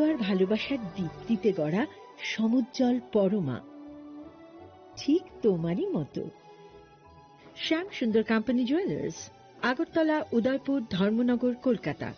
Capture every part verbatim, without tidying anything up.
আর ভালোবাসার দীপ্তিতে গড়া সমুজ্জ্বল পরমা, ঠিক তোমারই মতো। শ্যাম সুন্দর কোম্পানি জুয়েলার্স, আগরতলা, উদয়পুর, ধর্মনগর, কলকাতা।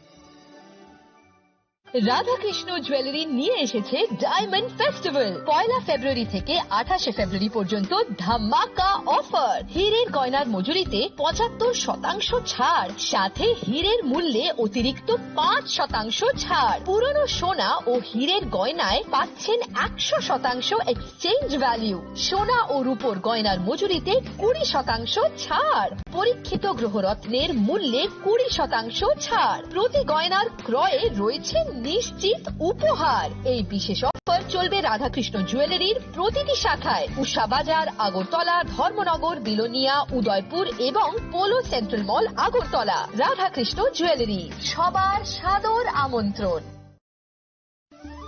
রাধাকৃষ্ণ জুয়েলারি নিয়ে এসেছে ডায়মন্ড ফেস্টিভ্যাল। পয়লা ফেব্রুয়ারি থেকে আঠাশে ফেব্রুয়ারি পর্যন্ত ধামাকা অফার। হীরের গয়নার মজুরিতে পঁচাত্তর শতাংশ ছাড়, সাথে হীরের মূল্যে অতিরিক্ত পাঁচ শতাংশ ছাড়। পুরনো সোনা ও হীরের গয়নায় পাচ্ছেন একশো শতাংশ এক্সচেঞ্জ ভ্যালু। সোনা ও রূপোর গয়নার মজুরিতে কুড়ি শতাংশ ছাড়। পরীক্ষিত গ্রহরত্নের মূল্যে কুড়ি শতাংশ ছাড়। প্রতি গয়নার ক্রয়ে রয়েছে নিশ্চিত উপহার। এই বিশেষ অফার চলবে রাধাকৃষ্ণ জুয়েলারির প্রতিটি শাখায়, উষা বাজার, আগরতলা, ধর্মনগর, বিলোনিয়া, উদয়পুর এবং পোলো সেন্ট্রাল মল, আগরতলা। রাধাকৃষ্ণ জুয়েলারি, সবার সাদর আমন্ত্রণ।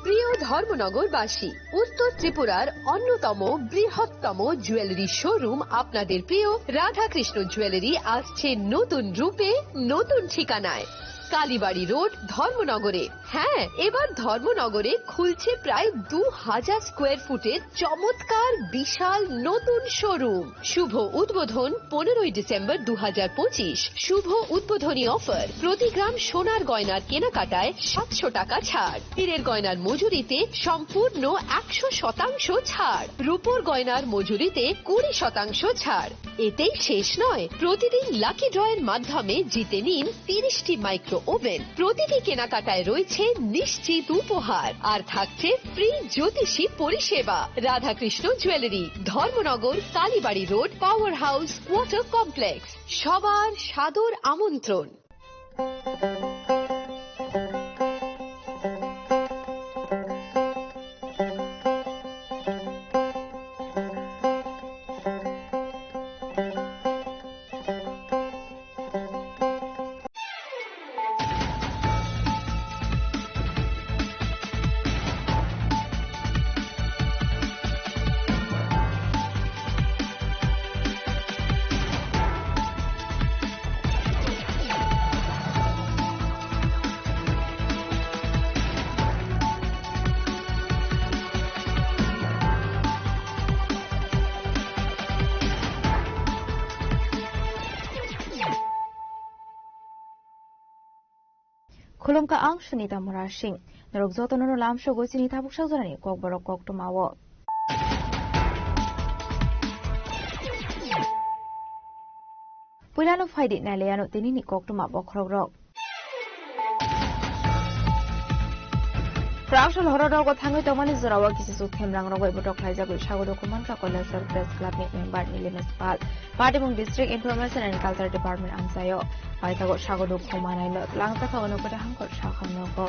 প্রিয় ধর্মনগরবাসী, উত্তর ত্রিপুরার অন্যতম বৃহত্তম জুয়েলারি শোরুম আপনাদের প্রিয় রাধাকৃষ্ণ জুয়েলারি আসছে নতুন রূপে, নতুন ঠিকানায়। কালীবাড়ি রোড, ধর্মনগরে। হ্যাঁ, এবার ধর্মনগরে খুলছে প্রায় দু হাজার স্কোয়ার ফুটের চমৎকার বিশাল নতুন শোরুম। শুভ উদ্বোধন পনেরোই ডিসেম্বর দু হাজার পঁচিশ। শুভ উদ্বোধনী অফার, প্রতি গ্রাম সোনার গয়নার কেনাকাটায় সাতশো টাকা ছাড়। হীরের গয়নার মজুরিতে সম্পূর্ণ একশো শতাংশ ছাড়। রূপোর গয়নার মজুরিতে কুড়ি শতাংশ ছাড়। এতেই শেষ নয়, প্রতিদিন লাকি ড্রয়ের মাধ্যমে জিতে নিন তিরিশটি মাইক্রো ওভেন। প্রতিটি কেনাকাটায় রয়েছে নিশ্চিত উপহার, আর থাকছে ফ্রি জ্যোতিষী পরিষেবা। Radhakrishna jewellery, Dharmanagar, Kalibari road, power house, water complex. সবার সাদর আমন্ত্রণ। Khulumkha ang Sunita Murasing. Norok jotono no lamsogo chini tabuk sajorani kokborok koktwmao. Puilano phaidi nailaiano tinini koktwma bokhorokrok. Kwraksal hororogo thangwi tongmani jorao kisisu khemrang rogwi botok khlaijagwi sagoduk mankha Kailasor Press Club ni member Nilimesh Pal. Patibung District Information and Culture Department amchaio paithago sagoduk khumanaino twlangjakha Unakoti Hangkhor sakhamnogo.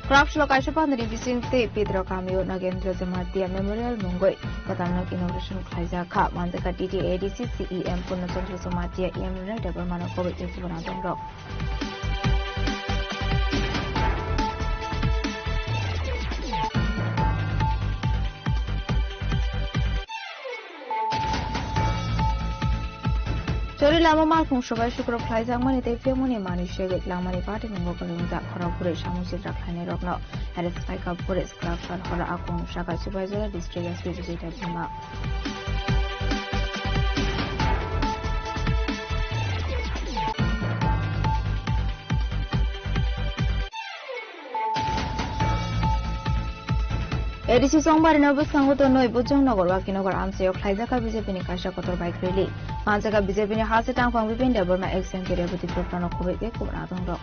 Kwraksalo kaisa pandani bising tei Pidra kamio Nagendra Jamatia Memorial mungwi kwtal nok inauguration khlaijak kha. Manjakha T T A D C C E M Purna Chandra Jamatia, E M Rai Debbarmano koboi tei chubagra tongrok. Chori lama malkhung sobai sukrok khlaijakmani tei phiyokmani manwi segwi langmani patimungo kwrwngjak khorok bwrwi samung sitra khlainairokno harass khlaikha Forest Club Sarhora Akung Sakai Sipaijala District S P Vijay Debbarma. A D C Chongbarino bwskango tonwi Bujongnagar Wakinagar amchaio khlaijakha B J P ni kaisa kotor bike rally. Manjakha B J P ni hasi tangphang Bipin Debbarma, ex M P Rebati Debrano khoboi tei kubun adongrok.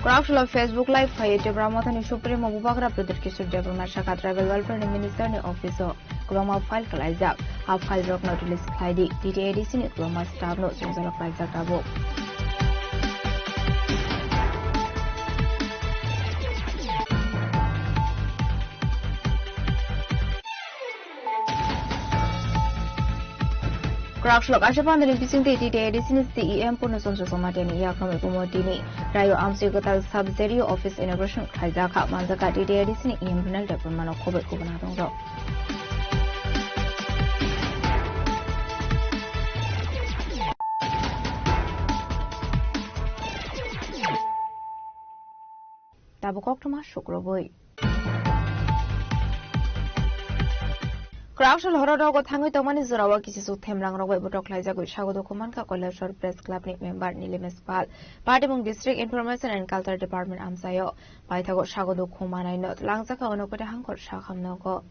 Kwraksalo Facebook Live phaiwi Tipra Mothani Supremo Bubagra Pradyot Kishore Debbarma sakha Tribal Welfare ni Minister ni office o kwbangma file khlaijak. A file rokno release khlai di, T T A D C ni kwbangma staff no chwngsairok khlaijak tabuk. Rakshalo kaisa pandani bisingtwi T T A D C ni C E M Purno Chandra Jamatia ni yakno mai bumo tini Rayo Amsi Kwtal Sub Z D O Office inauguration khlaijak kha, manjak kha T T A D C ni E M Ronald Debbarma no khoboi kubuna tongrok. Tabuk koktwma sukrubui. Kwraksal horo rogo thangwi tongmani jorao kisisuk themrangrok bai botok khlaijagwi sago dukhu mankha Kailashwar Press Club ni member Nilimesh Pal. Patimung District Information and Culture Department amchaio paithago sago dukhu manai no twlangjak kha Unakoti Hangkor Sakham nogo.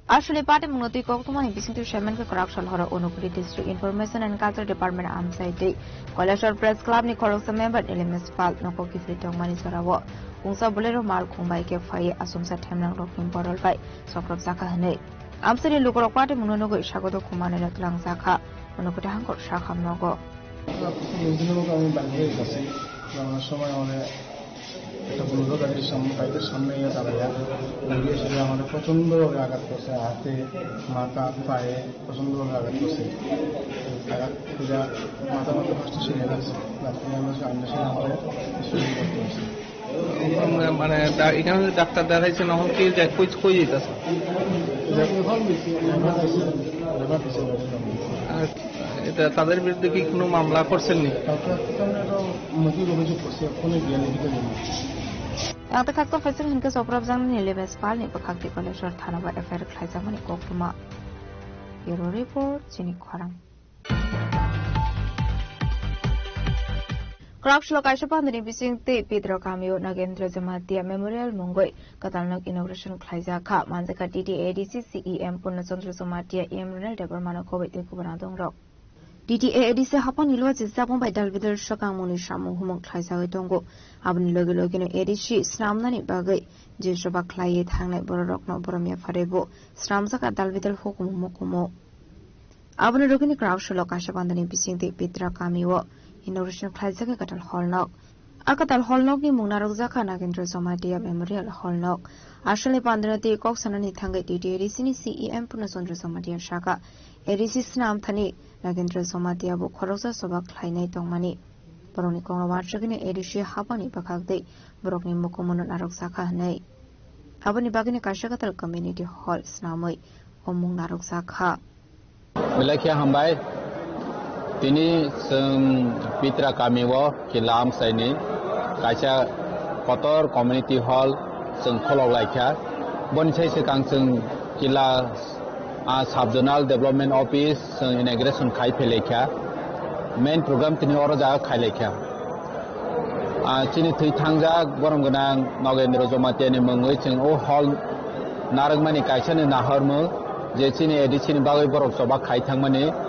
Aswlwi patimungno twi koktwmani bisingtwi saimankha Kwraksal horo Unakoti District Information and Culture Department amchai tei Kailashwar Press Club ni khoroksa member Nilimesh Pal nogo kiphilwi tongmani jorao. Kungsa Bolero mal khung bai khe phaiwi achomsa themrangrokni borol bai sokrobjakha hwnwi. Amchaini lukurok patimungno nugwi sago dukhu manai no twlangjakha Unakoti Hangkor Sakham nogo. আমি বাইরে গেছি, যাওয়ার সময় আমাদের একটা বুলডোজার গাড়ির সামনে, বাইকের সামনে গিয়ে দাঁড়াইয়া, দাঁড়িয়ে এসে আমাদের প্রচণ্ডভাবে আঘাত করছে, হাতে, মাথা, পায়ে প্রচণ্ডভাবে আঘাত করছে। আঘাত করে মাথা মাথা ফার্স্টে সিরিয়াল আছে, তারপরে আমরা আন্ডারসিং আমাদের সিরিয়াল করতে হয়েছে। মানে, ডা-, এখানে ডাক্তার দেখাইছেন, এখন কি যা-, কই, কই যাইতেছে? আর এটা তাদের বিরুদ্ধে কি কোনো মামলা করছেননি? Ang takhak tongkha chwng hinkhe chopropjaknai Nilimesh Palni bwkhak tei Kailashwar thana bai F I R khlaijakmani koktwma. Bureau Report, chini khorang. Kwraksalo kaisa pandani bising tei Pitra kamio Nagendra Jamatia Memorial mungwi kwtal nok inauguration khlaijak kha, manjakha T T A D C C E M Purno Chandra Jamatia, E M Ronald Debbarmano khoboi tei kubuna tongrok. T T A A D C haphangni luachi chapung bai dalbidal swkangmungni samung humung khlaijagwi tongo. Aboni logi logino A D C snamnani bagwi je choba khlaiwi thangnai bororokno borom yapharwi bo snamjakha dalbidal hukumu mukumu. Aboni logi ni Kwraksalo kaisa bandani bisingtwi Pitra kamio inauguration khlaijak kha kwtal hall nok. A kwtal hall nokni mung narwkjak kha Nagendra Jamatia Memorial Hall nok. Aswlni pandano tei kok sanani thangwi T T A D C ni C E M Purno Chandra Jamatia sakha, A D C snam thani Nagendra Jamatia bo khoroksa choba khlainai tongmani. Borokni kokno uansukgwino A D C haphangni bwkhak tei borokni mukumu no narwkjak kha hwnwi. Aboni bagwino kaisa kwtal community hall snamwi o mung narwkjak kha. Belai khe hambai. Tini chwng Pitra kamio kila amchaini kaisa kotor community hall chwng kholok lai kha. Boni sai swkang chwng kila, ah, Sub Zonal Development Office chwng inauguration khai phailai kha. Main program tini oro jaga khailai kha. Ah, chini thwi thangjak borom gwnang Nagendra Jamatia ni mungwi chwng o hall narwkmani kaisa ni nahormung je chini A D C ni bagwi borok choba khai thangmani,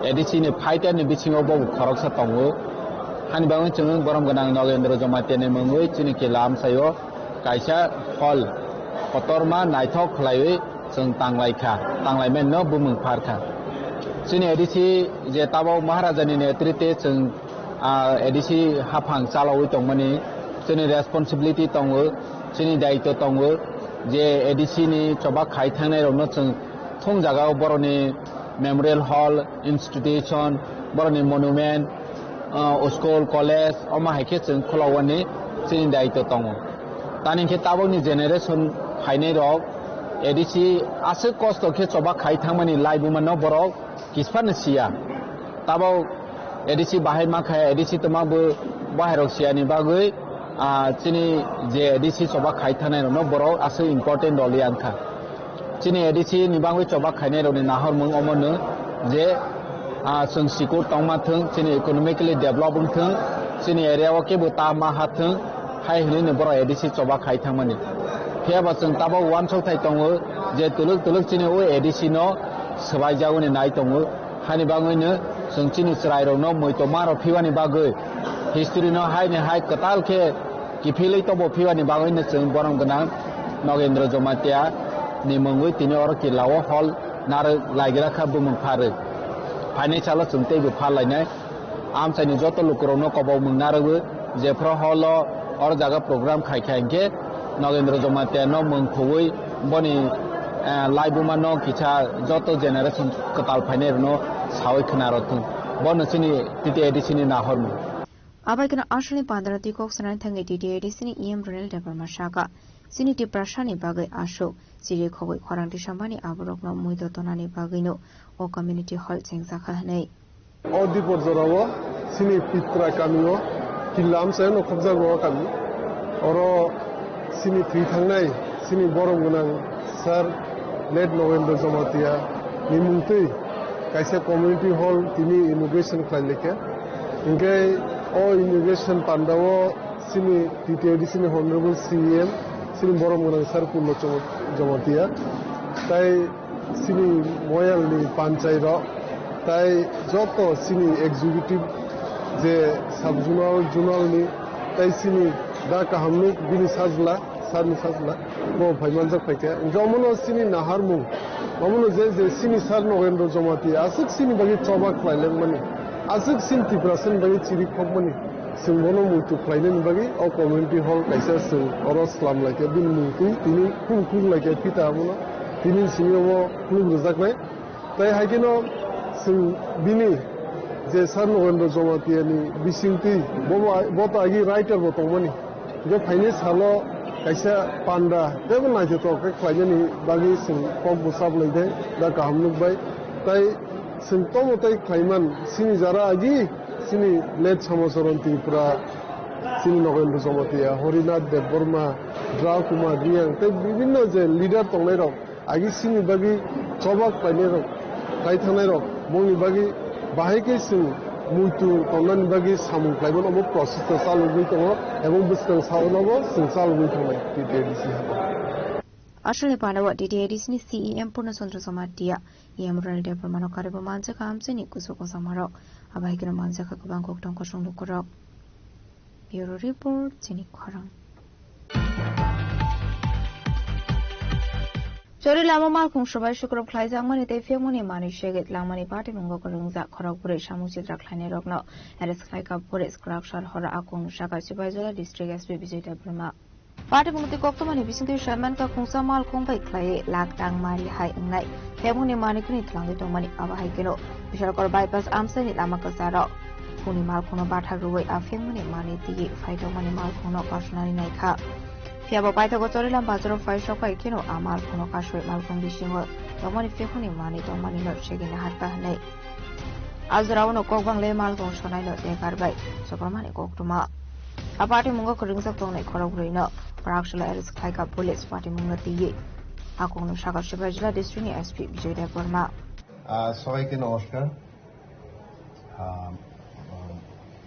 A D C ni fighter ni bisingo bo khoroksa tongo. Hani bagwi chwng borom gwnang Nagendra Jamatia ni mungwi chini kila amchaio kaisa hall kotorma naithok khlaiwi chwng tanglai kha, tanglai mano bumung phar kha. Chini A D C je tabok Maharaja ni netrite chwng, ah, A D C haphang chalawi tongmani chini responsibility tongo, chini daitw tongo je A D C ni choba khai thangnai rokno chwng thung jagao boroni memorial hall, institution, boroni monument, ah, school, college, omo hai khe chwng khulogwani chini daitw tongo. Tani khe tabokni generation phainai rok A D C aswk kosto khe choba khai thangmani laibuma no borok kisphano siya. Tabok A D C bahai ma khe A D C tongma bo bahai rok siyani bagwi, ah, chini je A D C choba khai thangnai rokno borok aswk important role yang kha. Chini A D C ni bagwi choba khainai rokni nahormung omono je, ah, chwng sikur tongma thwng, chini economically develop wng thwng, chini area o kebo ta ma ha thwng, hai hwnwi no borok A D C choba khai thangmani. Phiya ba chwng tabok uansuk thai tongo je twlwk twlwk chini o A D C no swbai jagoni nai tongo. Hani bagwino chwng chini chwrairokno muitu maro phibani bagwi, history no haini hai kwtal khe kiphilwi tobo phibani bagwino chwng borom gwnang Nagendra Jamatia ni mungwi tini oro kila o hall narwk laigra kha bumung pharwi. Phainai salo chwng teibo phar lainai. Amchaini joto lukurokno kobok mung narwgo, jephru hall o oro jaga program khai kha hinkhe Nagendra Jamatia no mung khugwi boni, eh, laibuma no kisa joto generation kwtal phainai rokno Sawi khna rw thung. Bono chini T T A D C ni nahormung. Abai kheno aswkni pandra twi kok sanani thangwi T T A D C ni E M Ronel Debbarma saka, chini Tiprasani bagwi aswk chiri khogwi khorang tisambani aborokno muito tonani bagwino o community hall chengjakha hwnwi. O dipor jorao chini Pitra kamio killa amchaino khobjago o kami. Oro chini thwi thangnai chini borom gwnang sir late Nogendra Jamatia ni mungtwi kaisa community hall tini inauguration khlai lekha. Hinkhe o inauguration pandao chini T T A D C ni Honorable C E M, chini borom gwnang sir Purno Jamatia, tai chini Moyalni panchai rok, tai joto chini executive je sub zonal, zonal ni, tai chini da kaham nuk bini sajla, sir ni sajla, bo phai manjak phaikha. Hinkhe omono chini naharmung, omono je, je chini sir Nogendra Jamatia aswk chini bagwi choba khlai lengmani, aswk chini Tiprasani bagwi chiri khokmani. Chwng bono muitu khlainani bagwi o community hall kaisa chwng oro slam laikha, bini muitu tini khum khum laikha, phita abono tini simi obo khulum rwjaknai. Tai hai kheno chwng bini je sir Nogendra Jamatia ni bisingtwi, bo, bo to agi writer bo tongmani. Hingkhe phainai salo kaisa panda teibo naithothok khe khlainani bagwi chwng kok bo chap lai de, da kaham nuk bai. Tai chwng tomo tei khlaiman chini jara agi chini late Samacharan Tripura, chini Nogendra Jamatia, Horinath Debbarma, Dra Kumar Reang tei bibinno je leader tongnai rok agi chini bagwi choba khlainai rok, khlai thangnai rok, bongni bagwi bahai khe chwng muitu tongnani bagwi samung khlaimano omo process ta chalogwi tongo, ebong bwskang saonobo chwng chalogwi thangnai T T A D C habo. Aswkni pandao T T A D C ni C E M Purno Chandra Jamatia, E M Ronel Debbarmano karibo manjakha amchaini kuchuk kochangmarok, abo hai kheno manjakha kwbang koktong kosong lukurok. Bureau Report, chini khorang. Chori lama malkhung swbai sukrub khlaijakmani tei phiyokmani manwi segwi langmani patimungo kwrwngjak khorok bwrwi samung sitra khlainairokno arrest khlaikha police. Kwraksar horo akung saka Sipaijala District S P Bijoy Debbarma. Party mungtwi koktwmani bisingtwi saimankha khungsa malkhung bai khlaiwi lakh tang mari hai wngnai phiyokmani manwi khwnwi twlangwi tongmani. Abo hai kheno Bishalkor bypass amchaini lama kwcharok phungni malkhungno bathak rwui a phiyokmani manwi twiwi phaitokmani malkhungno kasonani naikha. Phiyabo paithago Chorilam bazaro phai sokphai kheno a malkhungno kasui malkhung bisingo tongmani phiyokmani manwi tongmanino segwi naharkha hwnwi. A jorao no kokbang le malkhung sonaino tekar bai chopramani koktwma. A patimungo kwrwngjak tongnai khorok bwrwino Praksala arrest khlaikha police, patimungno twiwi. Hakungno saka Sipaijala district ni S P Bijoy Debbarma. আহ, সবাইকে নমস্কার। আহ, আহ,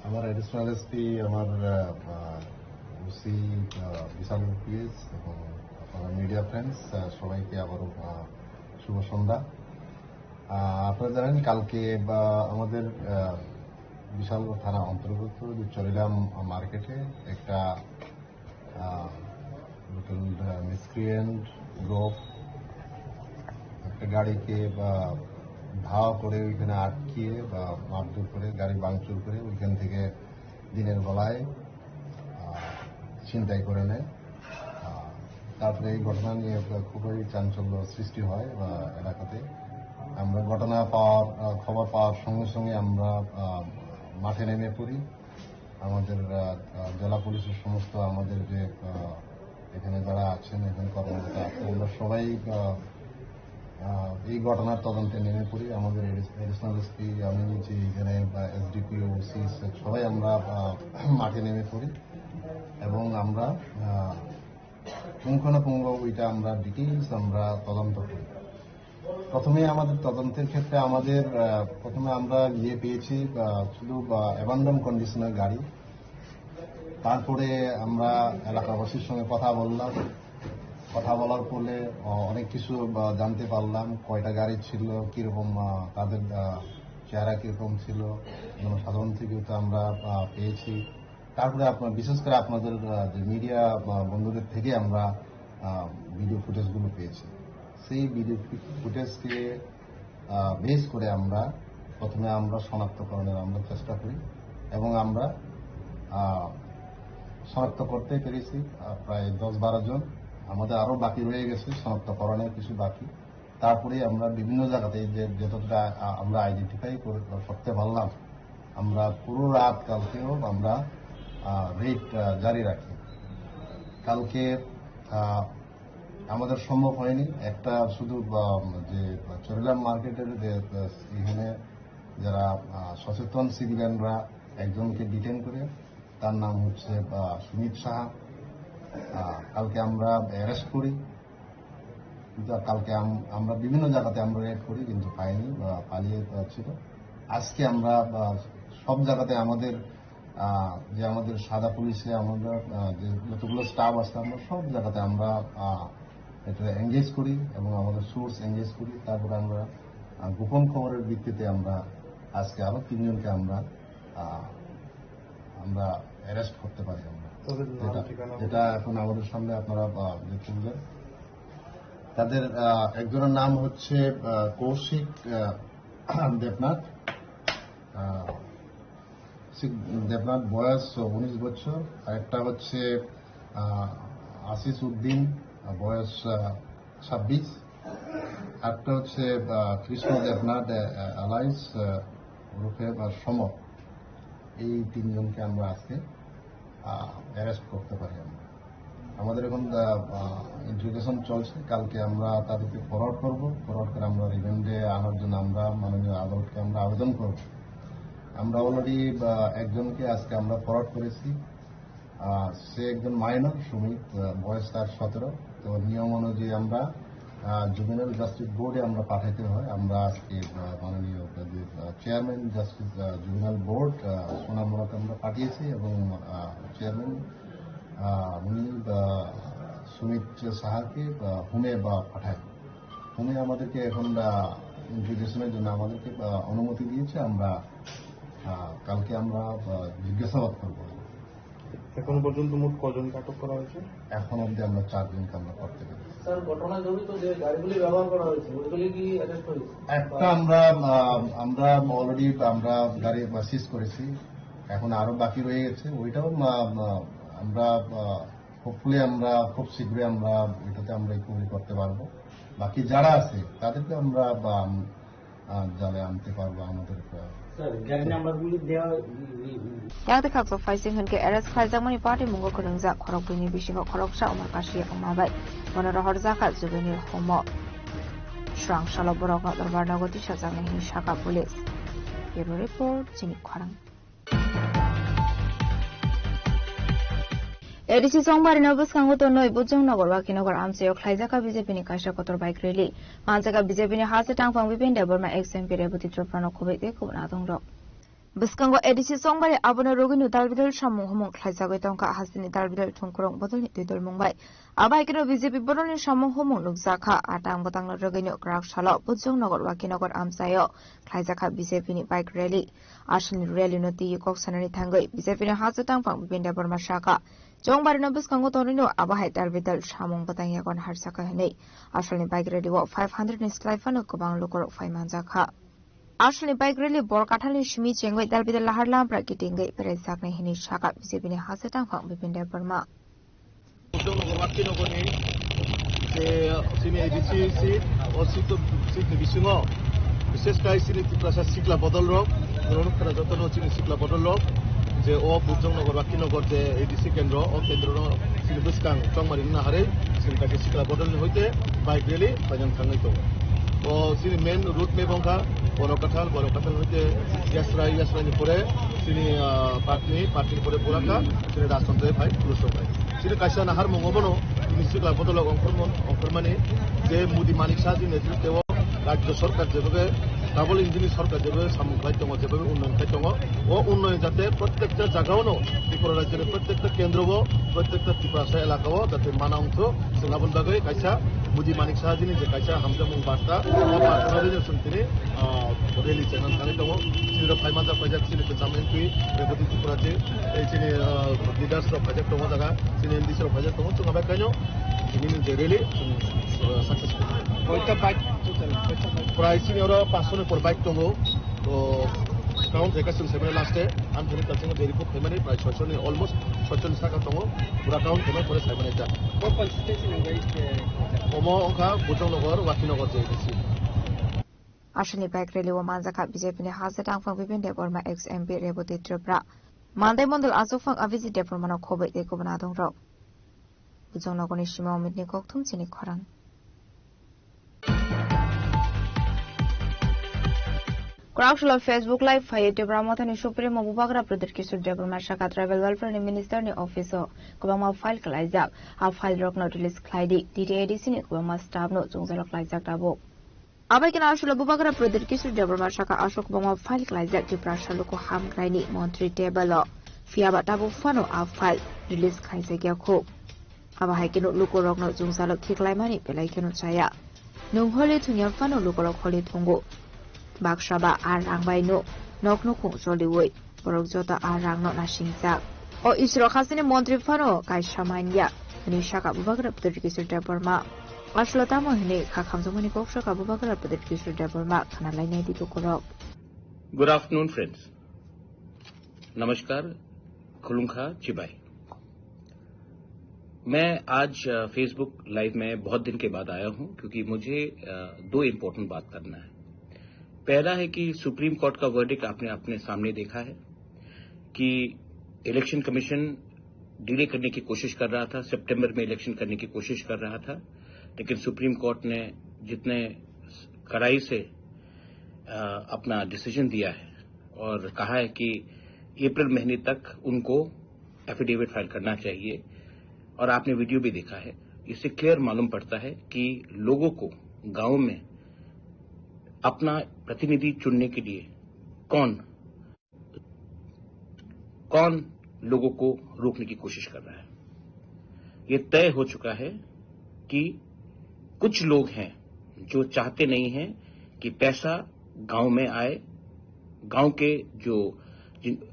আমার additional SP, আমার, আহ, আহ, ওসি, আহ, বিশাল পিএস এবং আপনারা media friends, আহ, সবাইকে আবারও, আহ, শুভ সন্ধ্যা। আহ, আপনারা জানেন, কালকে বা আমাদের, আহ, বিশালগড় থানা অন্তর্গত যে চরিলাম মার্কেটে একটা, আহ, লোকাল, আহ, মিসক্রিয়েন্ট গ্রুপ একটা গাড়িকে বা ধাওয়া করে ওইখানে আটকিয়ে বা মারধর করে গাড়ি ভাঙচুর করে ওইখান থেকে দিনের বেলায়, আহ, ছিনতাই করে নেয়। আহ, তারপরে এই ঘটনা নিয়ে একটা খুবই চাঞ্চল্য সৃষ্টি হয়, আহ, এলাকাতে। আমরা ঘটনা পাওয়ার, আহ, খবর পাওয়ার সঙ্গে সঙ্গে আমরা, আহ, মাঠে নেমে পড়ি। আমাদের, আহ, আহ, জেলা পুলিশের সমস্ত আমাদের যে, আহ, এখানে যারা আছেন, এখানে কর্মরত আছেন, আমরা সবাই, আহ, আহ, এই ঘটনার তদন্তে নেমে পড়ি। আমাদের এডিস-, অ্যাডিশনাল এসপি, আমি নিজে এখানে, বা এসডিপিও, ওসি, সবাই আমরা, আহ, মাঠে নেমে পড়ি এবং আমরা, আহ, পুঙ্খানুপুঙ্খ ওইটা আমরা ডিটেইলস আমরা তদন্ত করি। প্রথমে আমাদের তদন্তের ক্ষেত্রে আমাদের, আহ, প্রথমে আমরা ইয়ে পেয়েছি, আহ, শুধু, আহ, অ্যাবান্ডন কন্ডিশনের গাড়ি। তারপরে আমরা এলাকাবাসীর সঙ্গে কথা বললাম। কথা বলার ফলে, আহ, অনেক কিছু, আহ, জানতে পারলাম, কয়টা গাড়ি ছিল, কিরকম, আহ, তাদের, আহ, চেহারা কিরকম ছিল, জনসাধারণ থেকেও তো আমরা, আহ, পেয়েছি। তারপরে আপনার, বিশেষ করে আপনাদের, আহ, যে মিডিয়া, আহ, বন্ধুদের থেকে আমরা, আহ, ভিডিও ফুটেজগুলো পেয়েছি। সেই ভিডিও ফু-, ফুটেজকে, আহ, বেস করে আমরা প্রথমে আমরা শনাক্তকরণের আমরা চেষ্টা করি এবং আমরা, আহ, শনাক্ত করতে পেরেছি, আহ, প্রায় দশ বারো জন। আমাদের আরও বাকি রয়ে গেছে, শনাক্তকরণের কিছু বাকি। তারপরে আমরা বিভিন্ন জায়গাতে যে যতটা, আ, আমরা আইডেন্টিফাই করে, করতে পারলাম, আমরা পুরো রাত কালকেও আমরা, আ, রেড, আ, জারি রাখি। কালকে, আ, আমাদের সম্ভব হয়নি, একটা শুধু, আ, যে চরিলাম মার্কেটের যে, আ, এখানে যারা, আ, সচেতন সিভিলিয়ানরা একজনকে ডিটেইন করে, তার নাম হচ্ছে, আ, সুমিত সাহা। আ, কালকে আমরা অ্যারেস্ট করি, কিন্তু কালকে আম-, আমরা বিভিন্ন জায়গাতে আমরা রেড করি, কিন্তু পাইনি, আ, পালিয়ে, আ, ছিল। আজকে আমরা, আ, সব জায়গাতে আমাদের, আ, যে আমাদের সাদা পুলিশে আমরা, আ, যে যতগুলো স্টাফ আছে, আমরা সব জায়গাতে আমরা, আ, এটা এনগেজ করি এবং আমাদের সোর্স এনগেজ করি। তারপরে আমরা, আ, গোপন খবরের ভিত্তিতে আমরা আজকে আরো তিনজনকে আমরা, আ, আমরা অ্যারেস্ট করতে পারি আমরা। তাদের নাম যেটা, ঠিকানা যেটা এখন আমাদের সামনে আপনারা, আহ, দেখতে পেলেন। তাদের, আহ, একজনের নাম হচ্ছে, আহ, কৌশিক, আহ, দেবনাথ, আহ, কৌশিক দেবনাথ, বয়স উনিশ বছর, আর একটা হচ্ছে, আহ, আশিস উদ্দিন, আহ, বয়স, আহ, ছাব্বিশ, একটা হচ্ছে, আহ, কৃষ্ণ দেবনাথ, আহ, আলাইস, আহ, ওরফে, আহ, সমর। এই তিনজনকে আমরা আজকে, আহ, অ্যারেস্ট করতে পারি আমরা। আমাদের এখন, আহ, আহ, ইন্টারোগেশন চলছে, কালকে আমরা তাদেরকে ফরওয়ার্ড করব, ফরওয়ার্ড করে আমরা রিমান্ডে আনার জন্য আমরা মাননীয় আদালতকে আমরা আবেদন করব। আমরা অলরেডি, আহ, একজনকে আজকে আমরা ফরওয়ার্ড করেছি। আহ, সে একজন মাইনর, সুমিত, আহ, বয়স তার সতেরো। তো নিয়ম অনুযায়ী আমরা, আহ, জুভেনাইল জাস্টিস বোর্ডে আমরা পাঠাতে হয়। আমরা আজকে, আহ, মাননীয় যে, আহ, চেয়ারম্যান জাস্টিস, আহ, জুভেনাইল বোর্ড, আহ, সোনামুড়াতে আমরা পাঠিয়েছি এবং, আহ, চেয়ারম্যান, আহ, উনি, আহ, সুমিত সাহাকে, আহ, হোমে বা পাঠায়। হোমে আমাদেরকে এখন, আহ, ইন্টারোগেশনের জন্য আমাদেরকে, আহ, অনুমতি দিয়েছে। আমরা, আহ, কালকে আমরা, আহ, জিজ্ঞাসাবাদ করবো। এখনো পর্যন্ত মোট কজনকে আটক করা হয়েছে? এখন অবধি আমরা চারজনকে আমরা করতে পেরেছি। স্যার, ঘটনায় জড়িত যে গাড়িগুলি ব্যবহার করা হয়েছে, ওইগুলি কি অ্যারেস্ট হয়েছে? একটা আমরা, আহ, আমরা অলরেডি আমরা গাড়ি সিজ করেছি, এখন আরো বাকি রয়ে গেছে, ওইটাও, আহ, আহ, আমরা, আহ, হোপফুলি আমরা খুব শীঘ্রই আমরা ওইটাতে আমরা রিকভারি করতে পারবো। বাকি যারা আছে তাদেরকে আমরা, আহ, আহ, জালে আনতে পারবো আমাদের, আহ, স্যার, গাড়ি নাম্বারগুলি দেওয়া, ই, ই, ই। Yang de khakchok phaising hwnkhe arrest khlaijakmani patimungo kwrwngjak khorokbrwini bisingo khoroksa Omar Kasia wngma bai bono rohorjakha juvenile homo. Swrang salo borokno dorbar nogo tisajaknai hwnwi sakha police. Bureau report, chini khorang. A D C Chongbarino bwskango tonwi Bujong Nogor Wakinogar amchaio khlaijakha B J P ni kaisa kotor bike rally. Manjakha B J P ni hase tangphang Bipin Debbarma, ex M P Rebati Tripurano khobwi tei khobwi natongrok. Bwskango A D C Chongbari abono rwgwino dalbidal samung humung khlaijagwi tongkha, hasteni dalbidal thungkurung bodolni twi dolmung bai. Abo hai kheno B J P bodolni samung humung nukjakha. A tang bwtangno rwgwino kwrak salo Bujong Nogor Wakinogar amchaio khlaijakha B J P ni bike rally. Asalni rally no twiwi kok sanani thangwi B J P ni hase tangphang Bipin Debbarma sakha, Chongbarino bwskango tonwino abo hai dalbidal samung bwtang yago naharjakha hwnwi. Asalni bike rally o five hundred ni slai phano kwbang lukurok phai manjakha. Asalni bike rally bor kathalni simi chengwi dalbidal lahar lampra kitingwi beraijaknai hwnwi sakha B J P ni hase tangphang Bipin Debbarma. Bujong Nogor, Wakinogarni je chini A D C seat, o seat, seat ni bisingo, bishesh kai chini Tiprasa sikla bodol rok, norok khwna jotono chini sikla bodol rok, je o Bujong Nogor, Wakinogar je A D C kendro, o kendro no chini bwskang Chongmari no naharwi chini kaisa sikla bodol ni hoite bike rally paijak thangwi tongo. O chini main route map wngkha Borokathal, Borokathal hoite Yasrai, Yasrai ni pore chini, ah, Patni, Patni ni pore Buraka, chini Rajchandra phai, Purushok phai. Chini kaisa naharmung obono, chini sikla bodolok ongkhormon-, ongkhormani je Modi Manik Shah ji netritwo rajyo sorkar jebhabe double engine ni sorkar jebhabe samung khlai tongo, jebhabe unnoyon khlai tongo, o unnoyon jate prottekta jagao no, Tripura rajyoni prottekta kendro o, prottekta Tiprasa elaka o jate mana wngthok, chwng aboni bagwi kaisa Modi Manik Shah ji ni je kaisa hamjakmung barta, o barta no chwng tini, ah, rally chengna thangwi tongo. Chini rok phai manjak, phaijak chini kwcham M P Rebati Tripura ji, tei chini, ah, leaders rok phaijak tongo jaga, chini M D C rok phaijak tongo, chwng abai kaino tini ni je rally chwng, ah, successful. Koita bike total? Koita bike? Prai chini oro panch sho ni por bike tongo. To count khaikha chwng saimani last e, ang thani kalsongo je report khaimani prai soi sho ni, almost soi sho ni saka tongo, pura count khaimani pore saimani ta. Omo wngkha Bujongnagar, Wakhinagar J D C. Aswkni bike rally o manjakha B J P ni haste tangphang Bipin Debbarma, ex M P Reboti Tripura, Mandai Mondol Achukphang Abhijit Debbarma no khobwi tei kubun adongrok. Bujongnagarni sima Omitni kokthum chini khorang. Kwraksalo Facebook Live phaiwi Tipra Mothani Supremo Bubagra Pradyut Kishore Debbarma sakha Tribal Welfare ni Minister ni office o kwbangma file kwlaijak. A file rokno release khlai di, T T A D C ni kwbangma staff no chwngjalok laijak tabuk. Abai kheno aswklo Bubagra Pradyut Kishore Debbarma sakha aswk kwbangma file kwlaijak Tiprasa luku hamkraini montri table o. Phiyaba tabuk phano a file release khlaijak ya khu. Abo hai kheno lukurokno chwngjalok khiklaimani belai kheno chaya. Nwng holi thwngya phano lukurok holi thwngo. Baksa ba a rang bai no nok nukhung choliwi borok joto a rangno nasingjak. O Isrok hasteni montri phano kaisa manya hwnwi sakha Bubagra Pradyut Kishore Debbarma. Aswklo tamo hwnwi kha khamjakmani kok sakha Bubagra Pradyut Kishore Debbarma, khna lainai di lukurok. Good afternoon, friends. नमस्कार, खुलुंखा चिबाई। मैं आज, अ, Facebook Live में बहुत दिन के बाद आया हूं, क्योंकि मुझे, अ, दो इंपॉर्टेंट बात करना है। पहला है कि सुप्रीम कोर्ट का वर्डिक्ट आपने अपने सामने देखा है कि इलेक्शन कमीशन डिले करने की कोशिश कर रहा था, सितंबर में इलेक्शन करने की कोशिश कर रहा था, लेकिन सुप्रीम कोर्ट ने जितने कड़ाई से, अ, अपना डिसीजन दिया है और कहा है कि अप्रैल महीने तक उनको एफिडेविट फाइल करना चाहिए। और आपने वीडियो भी देखा है, इससे क्लियर मालूम पड़ता है कि लोगों को गांव में अपना प्रतिनिधि चुनने के लिए कौन, कौन लोगों को रोकने की कोशिश कर रहा है। ये तय हो चुका है कि कुछ लोग हैं जो चाहते नहीं हैं कि पैसा गांव में आए, गांव के जो जिन, अ,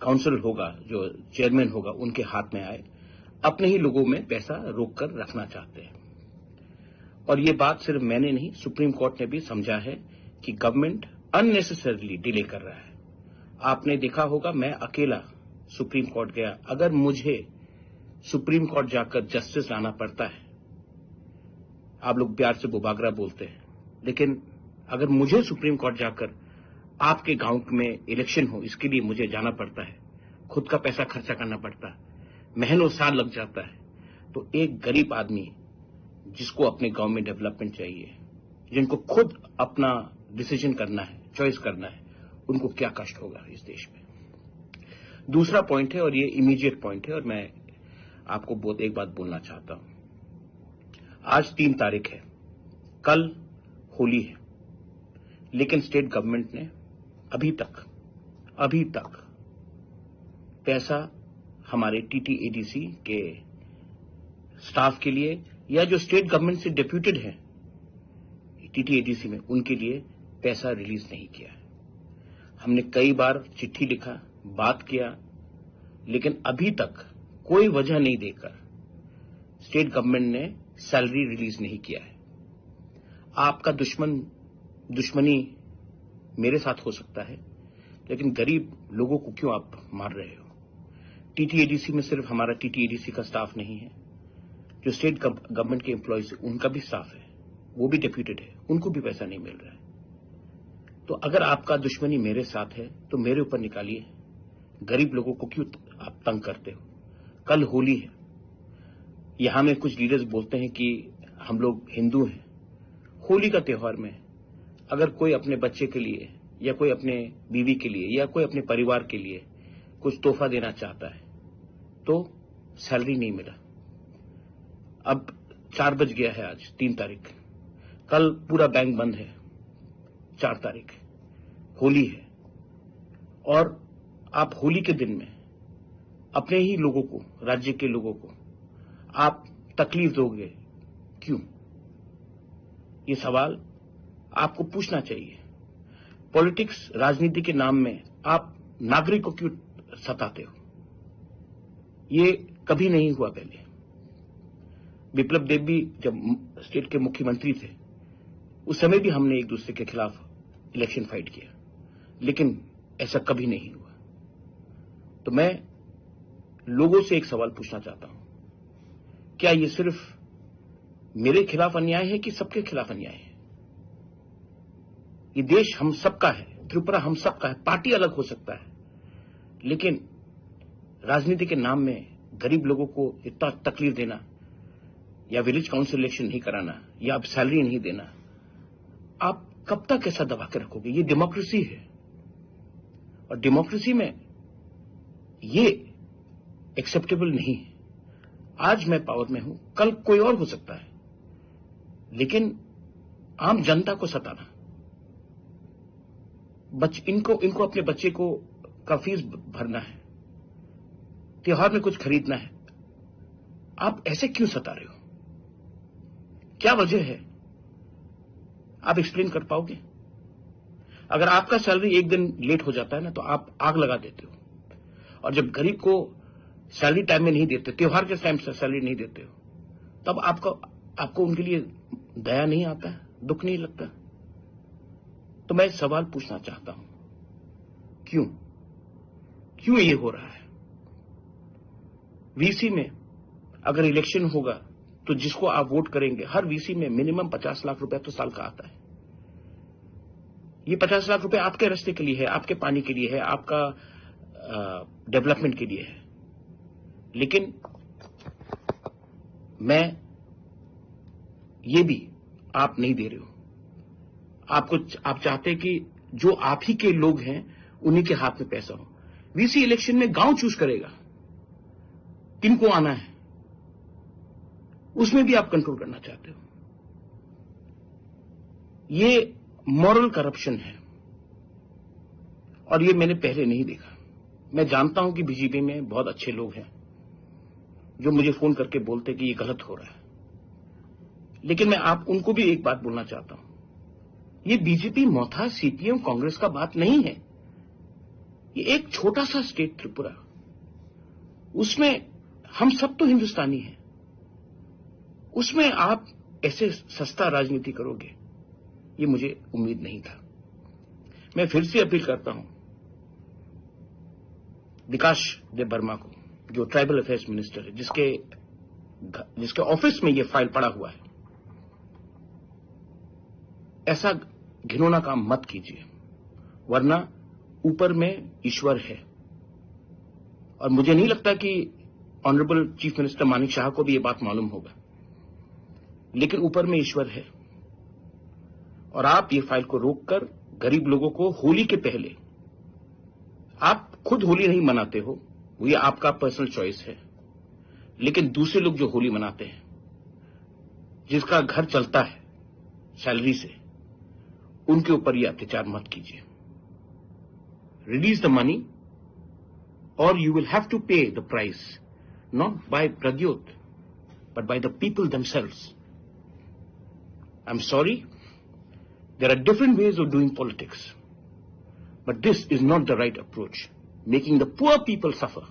काउंसिल होगा, जो चेयरमैन होगा, उनके हाथ में आए, अपने ही लोगों में पैसा रोक कर रखना चाहते हैं। और ये बात सिर्फ मैंने नहीं, सुप्रीम कोर्ट ने भी समझा है कि गवर्नमेंट अननेसेसरली डिले कर रहा है। आपने देखा होगा, मैं अकेला सुप्रीम कोर्ट गया। अगर मुझे सुप्रीम कोर्ट जाकर जस्टिस लाना पड़ता है, आप लोग प्यार से बुबागरा बोलते हैं, लेकिन अगर मुझे सुप्रीम कोर्ट जाकर आपके गांव में इलेक्शन हो, इसके लिए मुझे जाना पड़ता है, खुद का पैसा खर्चा करना पड़ता है, महीनों साल लग जाता है, तो एक गरीब आदमी जिसको अपने गांव में डेवलपमेंट चाहिए, जिनको खुद अपना डिसीजन करना है, चॉइस करना है, उनको क्या कष्ट होगा इस देश में। दूसरा पॉइंट है, और ये इमीडिएट पॉइंट है, और मैं आपको बहुत एक बात बोलना चाहता हूं। आज तीन तारीख है, कल होली है, लेकिन स्टेट गवर्नमेंट ने अभी तक, अभी तक पैसा हमारे टीटीएडीसी के स्टाफ के लिए या जो स्टेट गवर्नमेंट से डेप्यूटेड है टीटीएडीसी में, उनके लिए पैसा रिलीज नहीं किया है। हमने कई बार चिट्ठी लिखा, बात किया, लेकिन अभी तक कोई वजह नहीं देकर स्टेट गवर्नमेंट ने सैलरी रिलीज नहीं किया है। आपका दुश्मन, दुश्मनी मेरे साथ हो सकता है, लेकिन गरीब लोगों को क्यों आप मार रहे हो? टीटीएडीसी में सिर्फ हमारा टीटीएडीसी का स्टाफ नहीं है, जो स्टेट गव-, गवर्नमेंट के एम्प्लॉयज है, उनका भी स्टाफ है, वो भी डेप्यूटेड है, उनको भी पैसा नहीं मिल रहा है। तो अगर आपका दुश्मनी मेरे साथ है, तो मेरे ऊपर निकालिए। गरीब लोगों को क्यों आप तंग करते हो? कल होली है, यहाँ में कुछ लीडर्स बोलते हैं कि हम लोग हिंदू हैं। होली का त्योहार में अगर कोई अपने बच्चे के लिए या कोई अपने बीवी के लिए या कोई अपने परिवार के लिए कुछ तोहफा देना चाहता है, तो सैलरी नहीं मिला। अब चार बज गया है, आज तीन तारीख, कल पूरा बैंक बंद है, चार तारीख होली है, और आप होली के दिन में अपने ही लोगों को, राज्य के लोगों को आप तकलीफ दोगे, क्यों? ये सवाल आपको पूछना चाहिए। पॉलिटिक्स, राजनीति के नाम में आप नागरिक को क्यों सताते हो? ये कभी नहीं हुआ पहले। विप्लव देव भी जब म-, स्टेट के मुख्यमंत्री थे, उस समय भी हमने एक दूसरे के खिलाफ इलेक्शन फाइट किया, लेकिन ऐसा कभी नहीं हुआ। तो मैं लोगों से एक सवाल पूछना चाहता हूं, क्या ये सिर्फ मेरे खिलाफ अन्याय है कि सबके खिलाफ अन्याय है? ये देश हम सबका है, त्रिपुरा हम सबका है। पार्टी अलग हो सकता है, लेकिन राजनीति के नाम में गरीब लोगों को इतना तकलीफ देना, या विलेज काउंसिल इलेक्शन नहीं कराना, या आप सैलरी नहीं देना, आप कब तक ऐसा दबा के रखोगे? ये डेमोक्रेसी है, और डेमोक्रेसी में ये एक्सेप्टेबल नहीं है। आज मैं पावर में हूं, कल कोई और हो सकता है, लेकिन आम जनता को सताना, बच-, इनको, इनको अपने बच्चे को, का फीस भ-, भरना है, त्योहार में कुछ खरीदना है, आप ऐसे क्यों सता रहे हो? क्या वजह है? आप एक्सप्लेन कर पाओगे? अगर आपका सैलरी एक दिन लेट हो जाता है ना, तो आप आग लगा देते हो। और जब गरीब को सैलरी टाइम में नहीं देते, त्योहार के टाइम से सैलरी नहीं देते हो, तब आपको, आपको उनके लिए दया नहीं आता है, दुख नहीं लगता? तो मैं सवाल पूछना चाहता हूं, क्यों, क्यों ये हो रहा है? वीसी में अगर इलेक्शन होगा, तो जिसको आप वोट करेंगे, हर वीसी में मिनिमम पचास लाख रुपया तो साल का आता है। ये पचास लाख रुपए आपके रास्ते के लिए है, आपके पानी के लिए है, आपका, अ, डेवलपमेंट के लिए है। लेकिन मैं ये भी आप नहीं दे रहे हो। आपको च-, आप चाहते हैं कि जो आप ही के लोग हैं, उन्हीं के हाथ में पैसा हो। वीसी इलेक्शन में गांव चूज़ करेगा किनको आना है, उसमें भी आप कंट्रोल करना चाहते हो। ये मॉरल करप्शन है, और ये मैंने पहले नहीं देखा। मैं जानता हूं कि बीजेपी में बहुत अच्छे लोग हैं जो मुझे फोन करके बोलते कि ये गलत हो रहा है, लेकिन मैं आप उनको भी एक बात बोलना चाहता हूं, ये बीजेपी, मोथा, सीपीएम, कांग्रेस का बात नहीं है। ये एक छोटा सा स्टेट त्रिपुरा, उसमें हम सब तो हिंदुस्तानी हैं, उसमें आप ऐसे सस्ता राजनीति करोगे, ये मुझे उम्मीद नहीं था। मैं फिर से अपील करता हूं विकास देव वर्मा को, जो ट्राइबल अफेयर्स मिनिस्टर है, जिसके घ-, जिसके ऑफिस में ये फाइल पड़ा हुआ है, ऐसा घिनौना काम मत कीजिए, वरना ऊपर में ईश्वर है। और मुझे नहीं लगता कि ऑनरेबल चीफ मिनिस्टर मानिक शाह को भी ये बात मालूम होगा, लेकिन ऊपर में ईश्वर है। और आप ये फाइल को रोककर गरीब लोगों को होली के पहले, आप खुद होली नहीं मनाते हो, वो ये आपका पर्सनल चॉइस है, लेकिन दूसरे लोग जो होली मनाते हैं, जिसका घर चलता है सैलरी से, उनके ऊपर ये अत्याचार मत कीजिए। Release the money, or you will have to pay the price, not by Pradyot, but by the people themselves. I'm sorry, there are different ways of doing politics, but this is not the right approach, making the poor people suffer.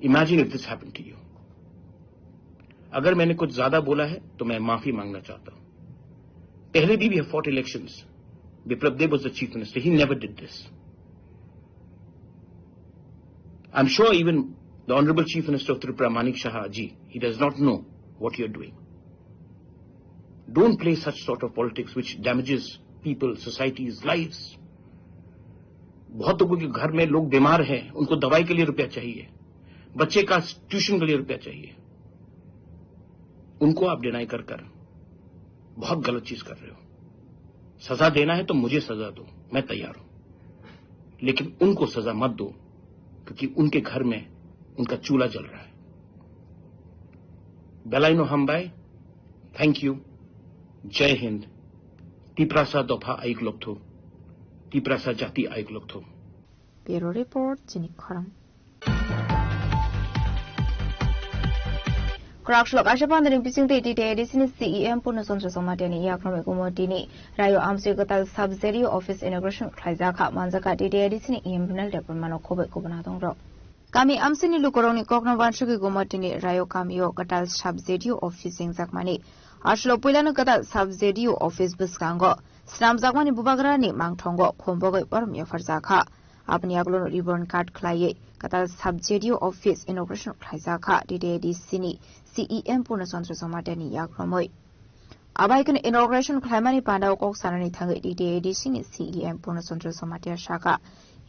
Imagine if this happened to you. अगर मैंने कुछ ज्यादा बोला है तो मैं माफी मांगना चाहता हूं। पहले भी we have fought elections. Biplab Deb was the chief minister. He never did this. I'm sure even the Honorable Chief Minister of Tripura, Manik Saha ji, he does not know what you're doing. Don't play such sort of politics which damages people, societies, lives. बहुत लोगों के घर में लोग बीमार हैं, उनको दवाई के लिए रुपया चाहिए, बच्चे का ट्यूशन के लिए रुपया चाहिए, उनको आप डिनाई कर कर बहुत गलत चीज कर रहे हो। सजा देना है तो मुझे सजा दो, मैं तैयार हूं, लेकिन उनको सजा मत दो, क्योंकि उनके घर में उनका चूल्हा जल रहा है। Belaino hambai, thank you, Jai Hind, Tiprasa dopha ayuk lokthu, Tiprasa jati ayuk lokthu. Bureau Report, Chini Khorang. Kwrak swlak kaisa pandani bisingtwi T T A D C ni C E M Purno Chandra Jamatia ni yakno mai kumo tini Rayo Amsui kwtal sub Z D O office inauguration khlaijak kha, manjak kha T T A D C ni E M Ronald Debbarma no khoboi kubuna tongrok. Kami amsini lukurokni kokno wansugwi kumo tini Rayo kamio kwtal sub Z D O office wngjakmani. Aswlo puilano kwtal sub Z D O office bwskango swnamjakmani bubagrani mangthongo khombogwi borom yapharjak kha. Aboni yagulo ribbon cut khlaiwi kwtal sub-J D O office inauguration khlaijak kha D T A D C ni C E M Purna Chandra Jamatia ni yagromwi. Abai kheno inauguration khlaimani pandao kok sanani thangwi D T A D C ni C E M Purna Chandra Jamatia sakha,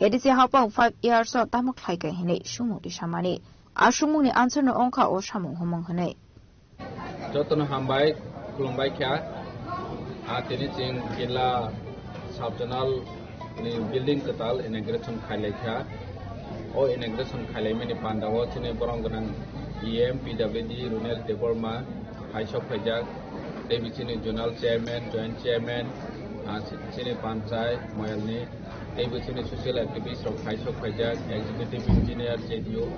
A D C haphang five years o tamo khlaikha hinwi sumung tisamani. A sumungni answer no wngkha o samung humung hinwi. Jotono hambai, khulumbai kha. A tini chwng Killa sub-zonal ni building kwtal inauguration khailai kha. O inauguration khailaimani pandao chini borom gwnang E M P W D Runel Debbarma hai sok phaijak. Tei bichini zonal chairman, joint chairman, ah, chini panchayat moyalni tei bo chini social activist rok hai sok phaijak, executive engineer, J D O,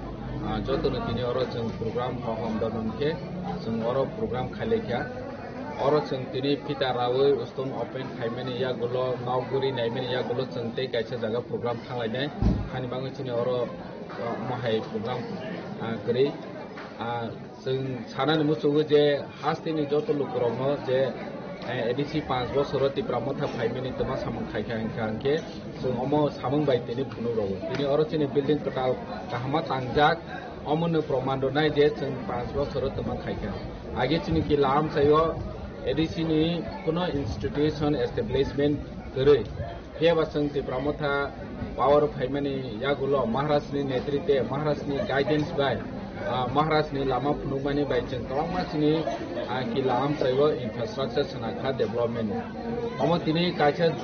ah, jotono tini oro chwng program hohom donon khe chwng oro program khailai kha. Oro chwng tini phita rawi stone open khaimani yagulo, nok guri naimani yagulo chwng tei kaisa jaga program thanglainai. Hani bagwi chini oro, ah, omo hai program, ah, kwrwi. Ah, Chwng sanani muchungo je hasteni joto lukurokno je, eh, A D C panch bosoro Tipra Motha phaimani twma samung khaikha hwnkha hwnkhe chwng omo samung bai tini phunuk rwo. Tini oro chini building kwtal kahama tangjak, omono proman rwnai je chwng panch bosoro twma khaikha. Age chini Killa amchaio A D C ni kuno institution establishment kwrwi. Phiya ba chwng Tipra Motha power phaimani yagulo Maharaj ni netritwe, Maharaj ni guidance bai, ah, Maharaj ni lama phunukmani bai chwng kwbangma chini, ah, Killa amchaio infrastructure swnakha development. Omo tini kaisa,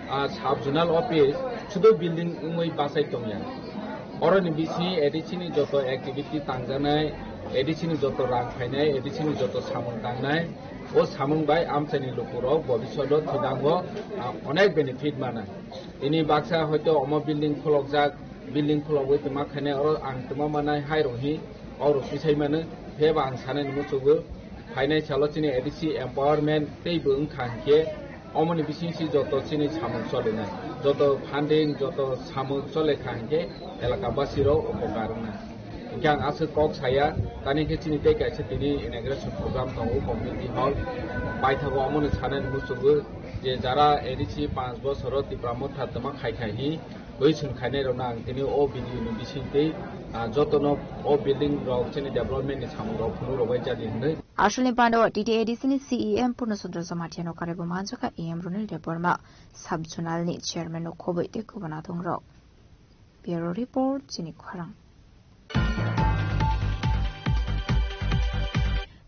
ah, sub zonal office sudu building wngwi bachai tongya. Oroni bisingo A D C ni joto activity tangjaknai, A D C ni joto rang phainai, A D C ni joto samung tangnai, o samung bai amchaini lukurok bobishoto thwidango, ah, onek benefit mana. Tini baksa hoito omo building khulokjak, building khulogwi twma khainai, oro ang twma manai hai rok hi, o rok tisai mano, pheba ang sanani muchungo, phainai salo chini A D C empowerment tei bo wngkha hinkhe, omoni bisingsi joto chini samung cholinai, joto funding, joto samung chole kha hinkhe, elaka basi rok upokar wngnai. Hinkhe ang aswk kok saya, tani khe chini tei kaisa tini inauguration program tongo community hall. Paithago omono sanani muchungo je jara A D C panch bosoro Tipra Motha twma khai khai hi twi chwng khainai rokno ang tini o video ni bisingtwi, ah, jotono o building rok chini development ni samung rok phunuk rok bai jadi hinwi. Aswkni pandao T T A D C ni C E M Purna Chandra Jamatia no karwi bo manjakha E M Runil Debbarma, sub zonal ni chairman no khobwi tei kubuna tongrok. Bureau Report, chini khorang.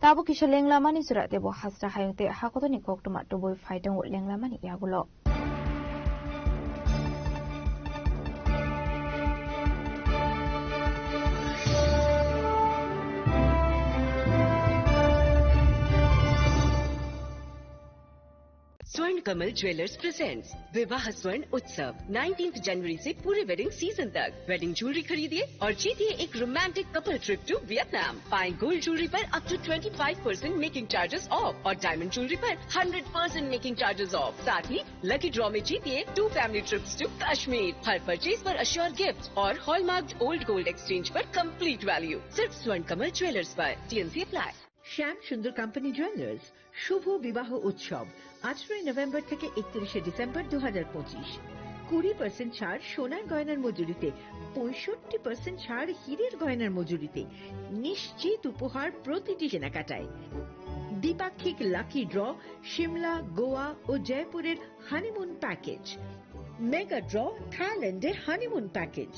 Tabuk kisa lenglamani chwra teibo hasra hayung tei hakotorni koktwma tubui phai tongo lenglamani yagulo. स्वर्ण Kamal jewellers presents विवाह स्वर्ण उत्सव, नाइनटीन्थ जनवरी से पूरे wedding season तक। Wedding jewellery खरीदिए और जीतिए एक romantic couple trip to Vietnam. पाएं गोल्ड ज्वेलरी पर up to twenty five percent making charges off और डायमंड ज्वेलरी पर hundred percent making charges off. साथ ही लकी ड्रॉ में जीतिए two family trips to Kashmir. हर परचेज पर अश्योर गिफ्ट और हॉलमार्क्ड ओल्ड गोल्ड एक्सचेंज पर कंप्लीट वैल्यू। सिर्फ स्वर्ण कमल ज्वेलर्स पर। TNC apply. শ্যাম সুন্দর কোম্পানি জুয়েলার্স শুভ বিবাহ উৎসব, আঠারোই নভেম্বর থেকে একত্রিশে ডিসেম্বর দু হাজার পঁচিশ। কুড়ি পার্সেন্ট ছাড় সোনার গয়নার মজুরিতে, পঁয়ষট্টি পার্সেন্ট ছাড় হীরের গয়নার মজুরিতে, নিশ্চিত উপহার প্রতিটি কেনাকাটায়। দ্বিপাক্ষিক লাকি ড্র, সিমলা, গোয়া ও জয়পুরের হানিমুন প্যাকেজ। মেগা ড্র, থাইল্যান্ডে হানিমুন প্যাকেজ।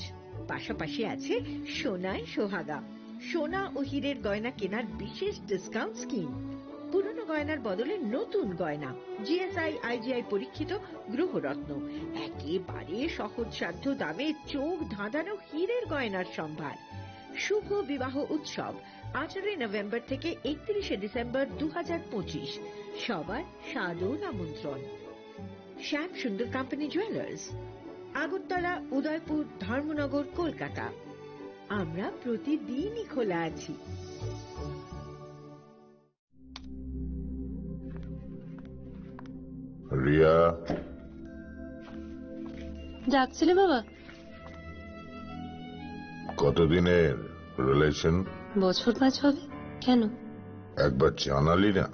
পাশাপাশি আছে সোনায় সোহাগা, সোনা ও হীরের গয়না কেনার বিশেষ ডিসকাউন্ট স্কিম। পুরনো গয়নার বদলে নতুন গয়না, জিএসআই, আইজিআই পরীক্ষিত গ্রহরত্ন, একেবারে সহজসাধ্য দামে চোখ ধাঁধানো হীরের গয়নার সম্ভার। শুভ বিবাহ উৎসব, আঠারোই নভেম্বর থেকে একত্রিশে ডিসেম্বর দু হাজার পঁচিশ। সবার সাদর আমন্ত্রণ। শ্যাম সুন্দর কোম্পানি জুয়েলার্স, আগরতলা, উদয়পুর, ধর্মনগর, কলকাতা। আমরা প্রতিদিনই খোলা আছি। রিয়া। ডাকছিলে বাবা? কতদিনের রিলেশন? বছর পাঁচ হবে। কেন? একবার জানালি না।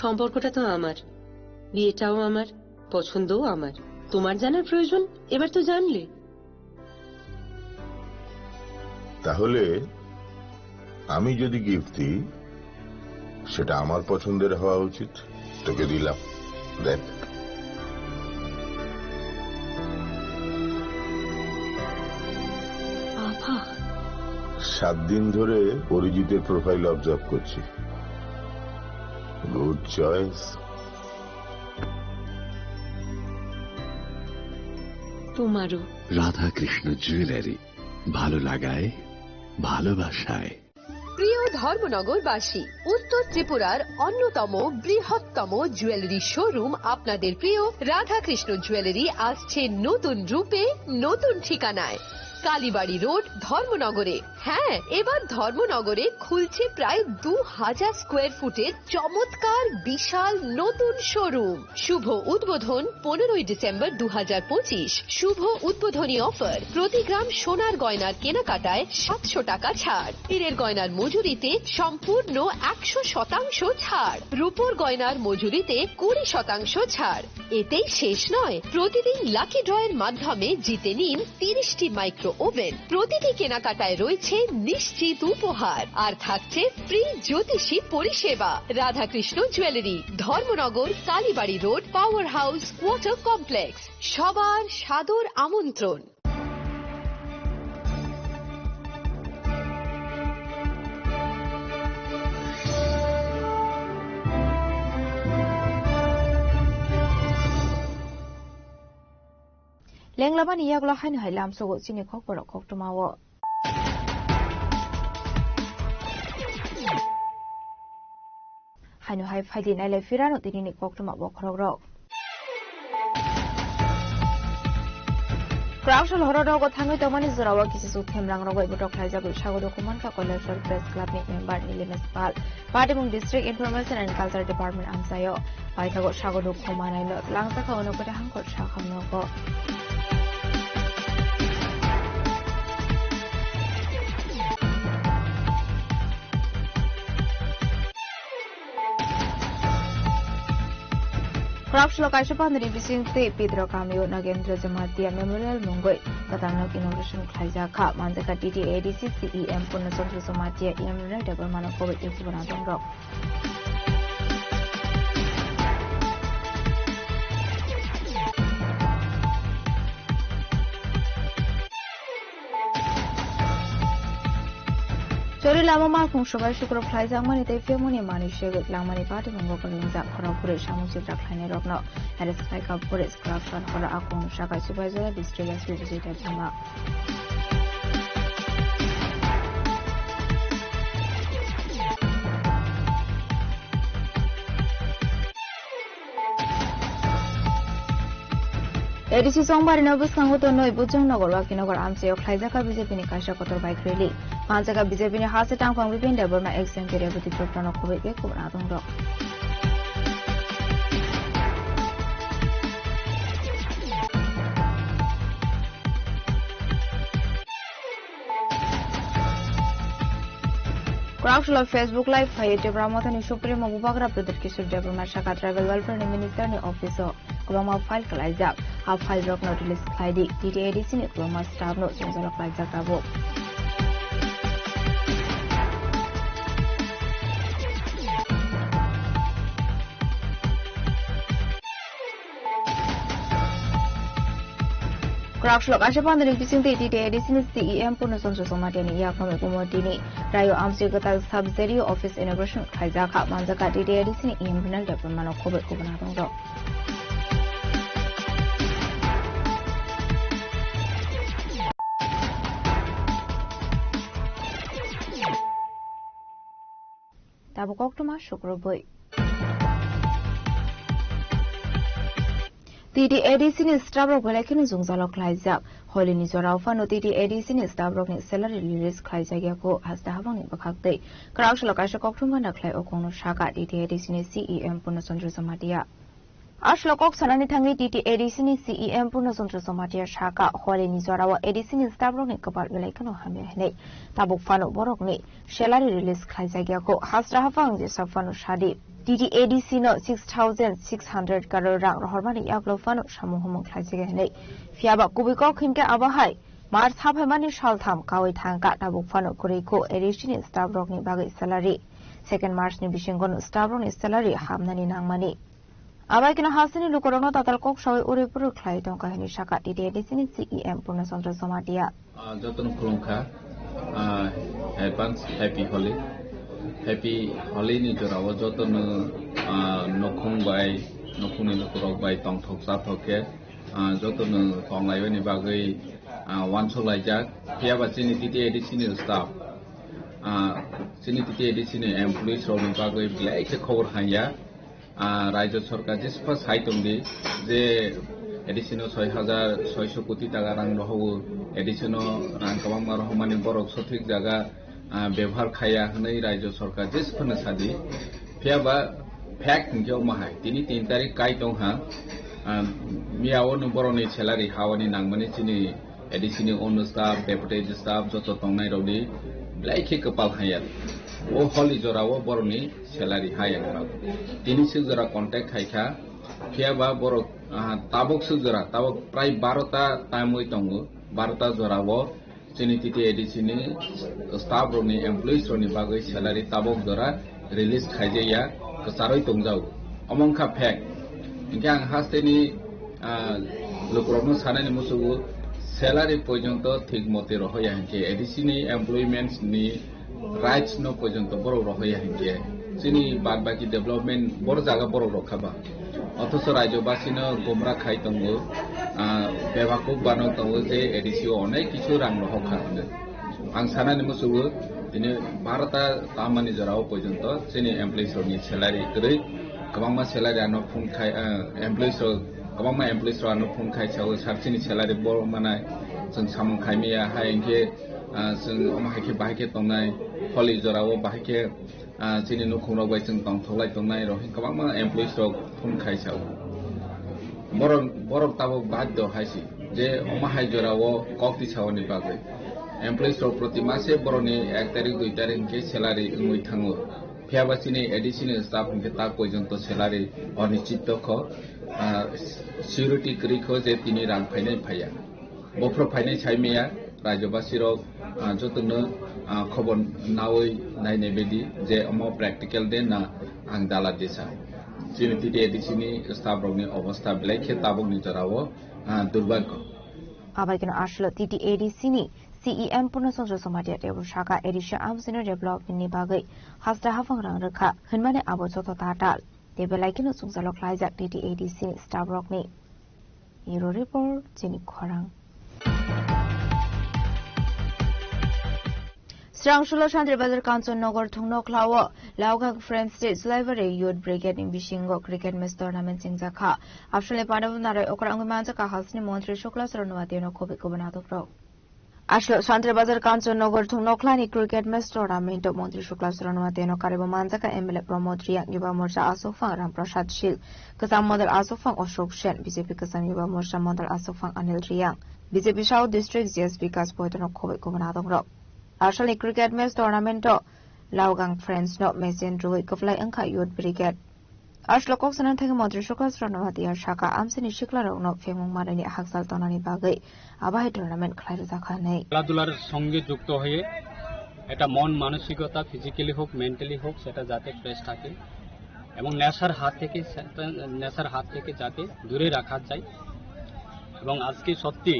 সম্পর্কটা তো আমার, বিয়েটাও আমার, পছন্দও আমার। তোমার জানার প্রয়োজন, এবার তো জানলে। তাহলে আমি যদি গিফট দিই, সেটা আমার পছন্দের হওয়া উচিত। তোকে দিলাম, দেখ। বাবা। সাত দিন ধরে অরিজিতের প্রোফাইল অবজার্ভ করছি। Good choice. তোমারও। রাধাকৃষ্ণ জুয়েলারি, ভালো লাগায়, ভালোবাসায়। প্রিয় ধর্মনগরবাসী, উত্তর ত্রিপুরার অন্যতম বৃহত্তম জুয়েলারি শোরুম আপনাদের প্রিয় রাধাকৃষ্ণ জুয়েলারি আসছে নতুন রূপে, নতুন ঠিকানায়। কালীবাড়ি রোড, ধর্মনগরে। হ্যাঁ, এবার ধর্মনগরে খুলছে প্রায় দু হাজার স্কোয়ার ফুটের চমৎকার বিশাল নতুন শোরুম। শুভ উদ্বোধন পনেরোই ডিসেম্বর দু হাজার পঁচিশ। শুভ উদ্বোধনী অফার, প্রতি গ্রাম সোনার গয়নার কেনাকাটায় সাতশো টাকা ছাড়, হীরের গয়নার মজুরিতে সম্পূর্ণ একশো শতাংশ ছাড়, রূপোর গয়নার মজুরিতে কুড়ি শতাংশ ছাড়। এতেই শেষ নয়, প্রতিদিন লাকি ড্রয়ের মাধ্যমে জিতে নিন তিরিশটি মাইক্রো ওভেন। প্রতিটি কেনাকাটায় রয়েছে নিশ্চিত উপহার, আর থাকছে ফ্রি জ্যোতিষী পরিষেবা। Radhakrishna jewellery, Dharmanagar, Kalibari road, power house, water complex. সবার সাদর আমন্ত্রণ। Lenglamani yagulo haino hai lamsogo chini khokborok koktwmao. Haino hai phaidi nailai phirano tinini koktwma bokhorokrok. Kwraksal horo rogo thangwi tongmani jorao kisisu themrang rogwi botok khlaijagwi sago dukhu mankha Kailashahar Press Club ni member Nilimesh Pal. Patimung District Information and Culture Department amchaio. Paithago sago dukhu manai no langjakha ono kore hangkor sakham nogo. Kwraksalo kaisa pandani bising tei Pidra kamio Nagendra Jamatia Memorial mungwi kwtal nok inauguration khlaijak kha, manjakha T T A D C C E M Purna Chandra Jamatia, E M Rinal Debbarma no koboi tei kubun adongrok. Chori lama malkhung sobai sukrok khlaijakmani tei phiyokmani manwi segwi langmani patimungo kwrwngjak khorok bwrwi samung sitra khlainairokno arrest khlaikha Forest Corruption horo akung saka Sipaijala District S P Vijay Debbarma. A D C Chongbarino bwskango tonwi Bujong Nogor Wakinogar amchaio khlaijak kha B J P ni kaisa kotor bike rally. Manjak kha B J P ni hase tangphang Bipin Debbarma, X M P Rebati Chopra no khoboi khe kubun adongrok. Kwraksalo Facebook Live phaiwi Tipra Mothani Supremo Bubagra Pradyut Kishore Debbarma sakha Tribal Welfare ni Minister ni office o kwbangma file kwlaijak. A file rokno release khlai di. T T A D C ni kwbangma staff no jwngjalo khlaijak tabuk. Kwraksalo kaisa pandani bisingtwi T T A D C ni C E M Purna Chandra Jamatia ni yakno mekumo tini Rayo amchaio kwtal sub Z D O office inauguration khlaijak kha, manjak kha T T A D C ni E M Rinal Debbarma no khoboi kubun adongrok. Tabuk koktwma sukrubwi. T T A D C ni staff rok belai kheno jwngjalo khlaijak. Holi ni jorao phano T T A D C ni staff rokni salary release khlaijak ya kho haste habangni bwkhak twi. Kwraksalo kaisa koktwma na khlai o kongno sakha T T A D C ni C E M Purna Chandra Jamatia. Aswk kok sanani thangwi T T A D C ni C E M Purna Chandra Jamatia sakha, holi ni jorao A D C ni staff rokni kwpal belai kheno hamya hinwi. Tabuk phano borokni salary release khlaijak ya kho. Hasra haphang jesa phano sadi, T T A D C no six thousand six hundred crore rang rohormani yaklo phano samung humung khlaijak ya hinwi. Phiyaba kubui kok hinkhe abo hai March haphaimani saltham kawi thangkha, tabuk phano kwrwi kho A D C ni staff rokni bagwi salary. Second March ni bisingono staff rokni salary hamnani nangmani. Abaikeno hasteni lukurokno tatal kok sawi uri puri khlai tongkha hwnwi sakha T T A D C ni C E M Purna Chandra Jamatia. Ah, jotono khulumkha. Ah, advance happy Holi. Happy Holi ni jorao jotono, ah, nokhung bai, nokhungni lukurok bai tongthok chathok khe, ah, jotono tonglaibani bagwi, ah, wansuk laijak. Phiya ba chini T T A D C ni staff, ah, chini T T A D C ni employees rokni bagwi belai khe khobor hanya. Ah, Rajya Sarkar jespa sai tongdi je A D C no soi hajar soiso koti taka rang rohogo, A D C no rang kwbangma rohormani borok sothik jaga, ah, bebohar khaiya hwnwi Rajya Sarkar jesphano sadi. Phiya ba fact hinkhe omo hai, tini tin tarik kai tongha, ah, miyao no borokni salary hawani nangmani chini A D C ni ono staff, deputy staff joto tongnai rokni belai khe kwpal haya. O holi jorao borokni salary haya ni bagwi. Tini swk jora contact khai kha, phiya ba borok, ah, tabuk swk jora, tabuk prai barota time wi tongo, barota jorao chini T T A D C ni staff rokni, employees rokni bagwi salary tabuk jora release khaijaya, kwcharwi tongjago. Omo wngkha fact. Hinkhe ang hasteni, ah, lukurokno sanani musugo, salary porjonto thik mote rohoya hinkhe A D C ni employments ni rights no porjonto borok rohoya hinkhe chini bad baki development boro jaga borok rokha ba. Othocho rajyobasino gumra khai tongo, ah, bebakuk bano tongo je A D C o onek kisu rang rohokha hwnwi. Ang sanani musugo, tini barota tamani jorao porjonto chini employees rokni salary kwrwi, kwbangma salary ano phone khai, ah, employees rok, kwbangma employees rok ano phone khai sao, "Sir, chini salary bo manai, chwng samung khai maya, hai hinkhe, ah, chwng omo hai khe bahai khe tongnai, holi jorao bahai khe, ah, chini nukhung rok bai chwng tongthok lai tongnai," rok hinkhe kwbangma employees rok phone khai sao. Borok, borok tabuk baddo hai si je omo hai jorao kok tisaoni bagwi. Employees rok proti mase borokni ek tarik, dui tarik hinkhe salary wngwi thango. Phiya ba chini A D C ni staff hinkhe ta porjonto salary onischit kho, ah, security kwrwi kho je tini rang phainai phaiya. Bophro phainai sai maya, rajyobasi rok, ah, jotono, ah, khobor nawi nainai baidi je omo practical de na ang dala desa. Chini T T A D C ni staff rokni obostha belai khe tabukni jorao, ah, durbhagyo. Abaikeno aswlo T T A D C ni C E M Purna Chandra Jamatia teibo sakha, A D C amsino development ni bagwi hasta haphang rang rwkha hwnmani abo joto tatal. Tei belai kheno chwngsalu khlaijak T T A D C ni staff rokni. Bureau Report, chini khorang. Srangsulo Santri Bazar Kanchan Nagar thungno khlao Laogang Friends Day Sulaiwari Youth Brigade ni bisingo cricket match tournament chengjakha. Absole Pandavo Narai okra wngwi manjakha hasteni Montri Shukla Saranwati no khobwi kubun adokrok. Aswk Santri Bazar Kanchan Nagar thungno khlaini cricket match tournament o Montri Shukla Saranwati no karibo manjakha M L A Pramod Riyang, Yuba Morcha Asokphang Ram Prasad Shil, Kwcham Model Asokphang Ashok Sen, B J P Kwcham Yuba Morcha Model Asokphang Anil Riyang, B J P South District G S Vikas Boito no khobwi kubun adokrok. Asalni cricket match tournament o Laogang Friends no machine rwui kwplai wngkha Youth Brigade. Aswk kok sanani thangwi Montri Shukla Saranwati sakha, amchaini siklarokno phemung manani hakchal tongnani bagwi abo hai tournament khlai rwjakha hwnwi. খেলাধুলার সঙ্গে যুক্ত হয়ে এটা মন মানসিকতা ফিজিক্যালি হোক, মেন্টালি হোক, সেটা যাতে ফ্রেশ থাকে এবং নেশার হাত থেকে, নেশার হাত থেকে যাতে দূরে রাখা যায়। এবং আজকে সত্যি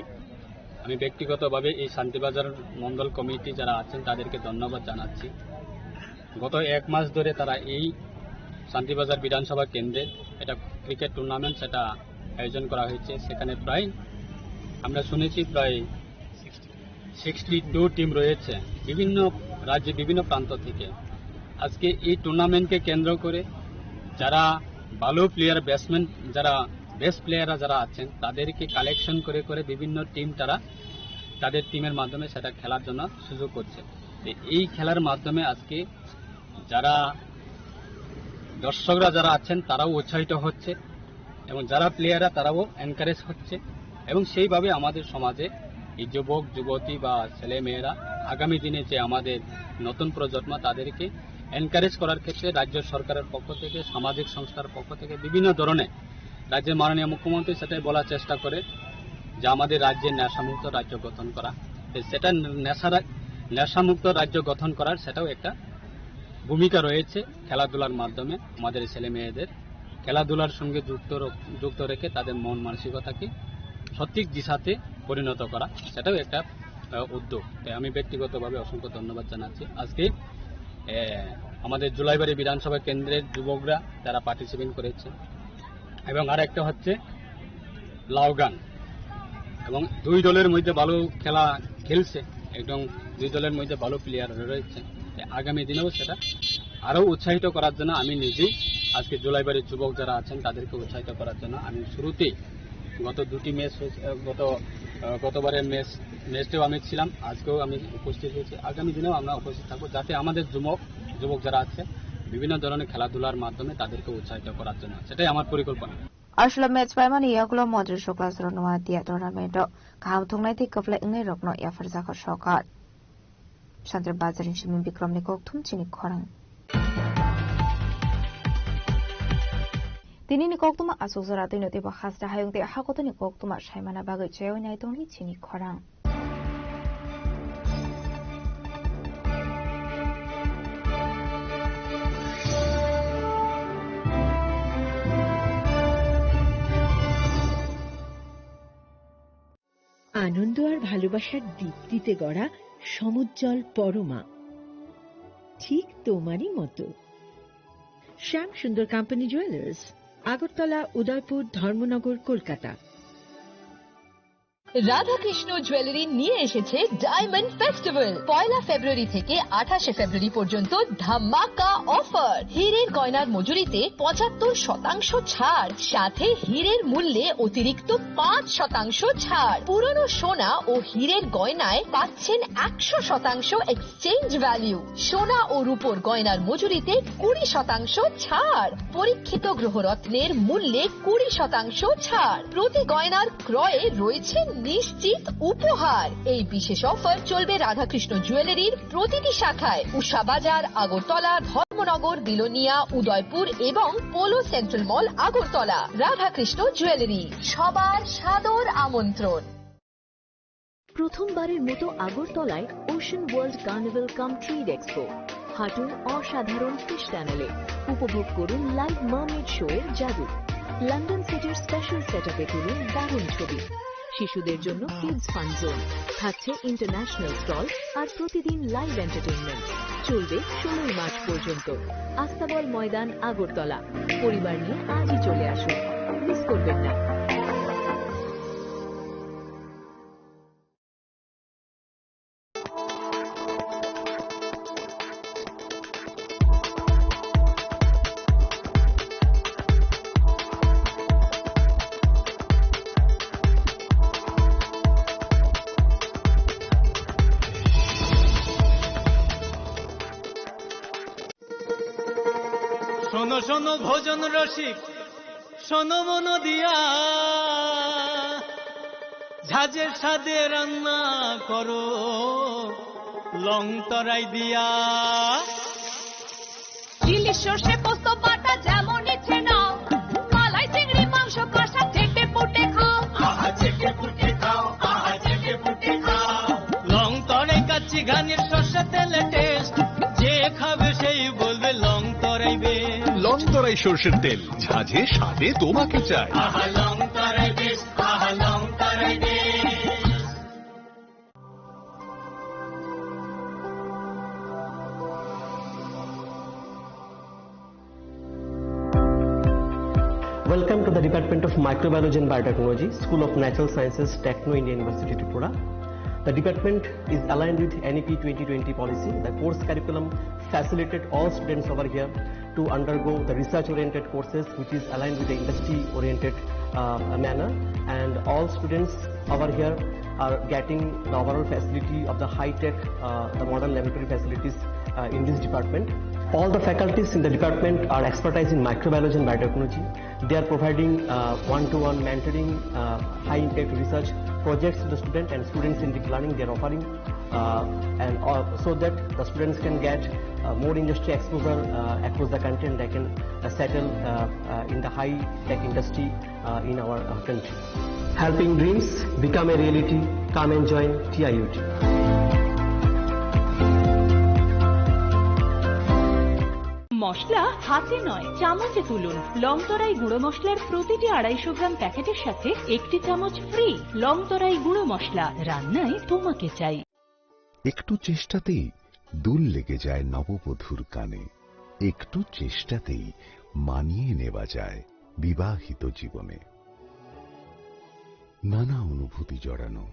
আমি ব্যক্তিগতভাবে এই শান্তিবাজার মণ্ডল কমিটি যারা আছেন তাদেরকে ধন্যবাদ জানাচ্ছি। গত এক মাস ধরে তারা এই শান্তিবাজার বিধানসভা কেন্দ্রে একটা ক্রিকেট টুর্নামেন্ট সেটা আয়োজন করা হয়েছে। সেখানে প্রায় আমরা শুনেছি প্রায় সিক্সটি টু টিম রয়েছে বিভিন্ন রাজ্যে, বিভিন্ন প্রান্ত থেকে। আজকে এই টুর্নামেন্টকে কেন্দ্র করে যারা ভালো প্লেয়ার, ব্যাটসম্যান, যারা বেস্ট প্লেয়াররা যারা আছেন, তাদেরকে কালেকশন করে করে বিভিন্ন টিম তারা তাদের টিমের মাধ্যমে সেটা খেলার জন্য সুযোগ করছে। তো এই খেলার মাধ্যমে আজকে যারা দর্শকরা যারা আছেন, তারাও উৎসাহিত হচ্ছে এবং যারা প্লেয়াররা, তারাও এনকারেজ হচ্ছে। এবং সেইভাবে আমাদের সমাজে এই যুবক যুবতী বা ছেলে মেয়েরা আগামী দিনে যে আমাদের নতুন প্রজন্ম, তাদেরকে এনকারেজ করার ক্ষেত্রে রাজ্য সরকারের পক্ষ থেকে, সামাজিক সংস্থার পক্ষ থেকে বিভিন্ন ধরনের, রাজ্যের মাননীয় মুখ্যমন্ত্রী সেটাই বলার চেষ্টা করে যে আমাদের রাজ্যে নেশামুক্ত রাজ্য গঠন করা, তো সেটা নেশা রা-, নেশামুক্ত রাজ্য গঠন করার সেটাও একটা ভূমিকা রয়েছে খেলাধুলার মাধ্যমে। আমাদের ছেলে মেয়েদের খেলাধুলার সঙ্গে যুক্ত র-, যুক্ত রেখে তাদের মন মানসিকতাকে সঠিক দিশাতে পরিণত করা, সেটাও একটা, আহ, উদ্যোগ। তাই আমি ব্যক্তিগতভাবে অসংখ্য ধন্যবাদ জানাচ্ছি। আজকে, আহ, আমাদের জুলাইবাড়ি বিধানসভা কেন্দ্রের যুবকরা তারা পার্টিসিপেট করেছে, এবং আর একটা হচ্ছে লাউগান, এবং দুই দলের মধ্যে ভালো খেলা খেলছে, একদম দুই দলের মধ্যে ভালো প্লেয়ার রয়েছে। আগামী দিনেও সেটা আরও উৎসাহিত করার জন্য আমি নিজেই আজকে জুলাইবাড়ির যুবক যারা আছেন তাদেরকে উৎসাহিত করার জন্য আমি শুরুতেই গত দুটি ম্যাচ হয়েছে, আহ, গত, আহ, গতবারের ম্যাচ, ম্যাচেও আমি ছিলাম, আজকেও আমি উপস্থিত হয়েছি, আগামী দিনেও আমরা উপস্থিত থাকবো, যাতে আমাদের যুবক, যুবক যারা আছে বিভিন্ন ধরনের খেলাধুলার মাধ্যমে তাদেরকে উৎসাহিত করার জন্য, সেটাই আমার পরিকল্পনা। Ashla match paimani yagulo Modri Shukla Soronoa dia tournament o kaham thungnai tei kwplai wngnai rokno yapharjakha sokar. Sandra Bazar ni simi Bikrom ni kokthum chini khorang. Tini ni koktuma asuk jora twi no teibo hasta hayung tei hakotoni koktuma saimana bagwi chaywi nai tongni chini khorang. আনন্দ আর ভালোবাসার দীপ্তিতে গড়া সমুজ্জ্বল পরমা, ঠিক তোমারই মতো। শ্যাম সুন্দর company jewellers, Agartala, উদয়পুর, ধর্মনগর, কলকাতা। রাধাকৃষ্ণ জুয়েলারি নিয়ে এসেছে diamond festival. পয়লা ফেব্রুয়ারি থেকে আঠাশে ফেব্রুয়ারি পর্যন্ত ধামাকা অফার। হীরের গয়নার মজুরিতে পঁচাত্তর শতাংশ ছাড়, সাথে হীরের মূল্যে অতিরিক্ত পাঁচ শতাংশ ছাড়। পুরনো সোনা ও হীরের গয়নায় পাচ্ছেন একশো শতাংশ এক্সচেঞ্জ ভ্যালু। সোনা ও রূপোর গয়নার মজুরিতে কুড়ি শতাংশ ছাড়। পরীক্ষিত গ্রহরত্নের মূল্যে কুড়ি শতাংশ ছাড়। প্রতি গয়নার ক্রয়ে রয়েছে নিশ্চিত উপহার। এই বিশেষ অফার চলবে রাধাকৃষ্ণ জুয়েলারির প্রতিটি শাখায়, উষা বাজার, আগরতলা, ধর্মনগর, বিলোনিয়া, উদয়পুর এবং পোলো সেন্ট্রাল মল, আগরতলা। রাধাকৃষ্ণ জুয়েলারি, সবার সাদর আমন্ত্রণ। প্রথমবারের মতো আগরতলায় ওশান ওয়ার্ল্ড কার্নিভাল কাম ট্রেড এক্সপো। হাঁটুন অসাধারণ ফিশ টানেলে, উপভোগ করুন লাইভ মার্মেড শো এর জাদু। লন্ডন সিটির স্পেশাল সেটআপে তুলুন দারুণ ছবি। শিশুদের জন্য কিডস ফান জোন, থাকছে ইন্টারন্যাশনাল স্টল আর প্রতিদিন লাইভ এন্টারটেইনমেন্ট। চলবে ষোলোই মার্চ পর্যন্ত। আস্তাবল ময়দান, আগরতলা। পরিবার নিয়ে আজই চলে আসুন, মিস করবেন না। শোনো শোনো ভোজন রসিক, শোনো মন দিয়া, ঝাঁঝের স্বাদে রান্না করো লং তরাই দিয়া। ইলিশ সর্ষে পোস্ত বাটা যেমন ইচ্ছে নাও, মালাই চিংড়ি মাংস কষা চেটে পুটে খাও। আহা চেটে পুটে খাও, আহা চেটে পুটে খাও। লং তরাই কাচ্চি ঘানির সর্ষে তেলে টেস্ট, যে খাবে সেই বলবে লং তরাই বেশ। লং তরাই সর্ষের তেল, ঝাঁঝে স্বাদে তোমাকে চাই। আহা লং তরাই বেশ, আহা লং তরাই বেশ। Welcome to the Department of Microbiology and Biotechnology, School of Natural Sciences, Techno India University, Tripura. The department is aligned with N E P twenty twenty policy. The course curriculum facilitate all students over here to undergo the research-oriented courses, which is aligned with the industry-oriented, uh, manner. And all students over here are getting the overall facility of the high-tech, uh, the modern laboratory facilities, uh, in this department. All the faculties in the department are expertise in microbiology and biotechnology. They are providing, uh, one-to-one mentoring, uh, high-impact research projects to the student and student-centric learning. They are offering uh, and all, so that the students can get uh, more industry exposure uh, across the country, and they can uh, settle uh, uh, in the high tech industry uh, in our uh, country. Helping dreams become a reality. Come and join T I U T. মশলা হাতে নয়, চামচে তুলুন। লংতরাই গুঁড়ো মশলার প্রতিটি আড়াইশো গ্রাম প্যাকেটের সাথে একটি চামচ ফ্রি। লংতরাই গুঁড়ো মশলা, রান্নায় তোমাকে চাই। একটু চেষ্টাতেই দুল লেগে যায় নববধূর কানে। একটু চেষ্টাতেই মানিয়ে নেওয়া যায় বিবাহিত জীবনে। নানা অনুভূতি জড়ানো,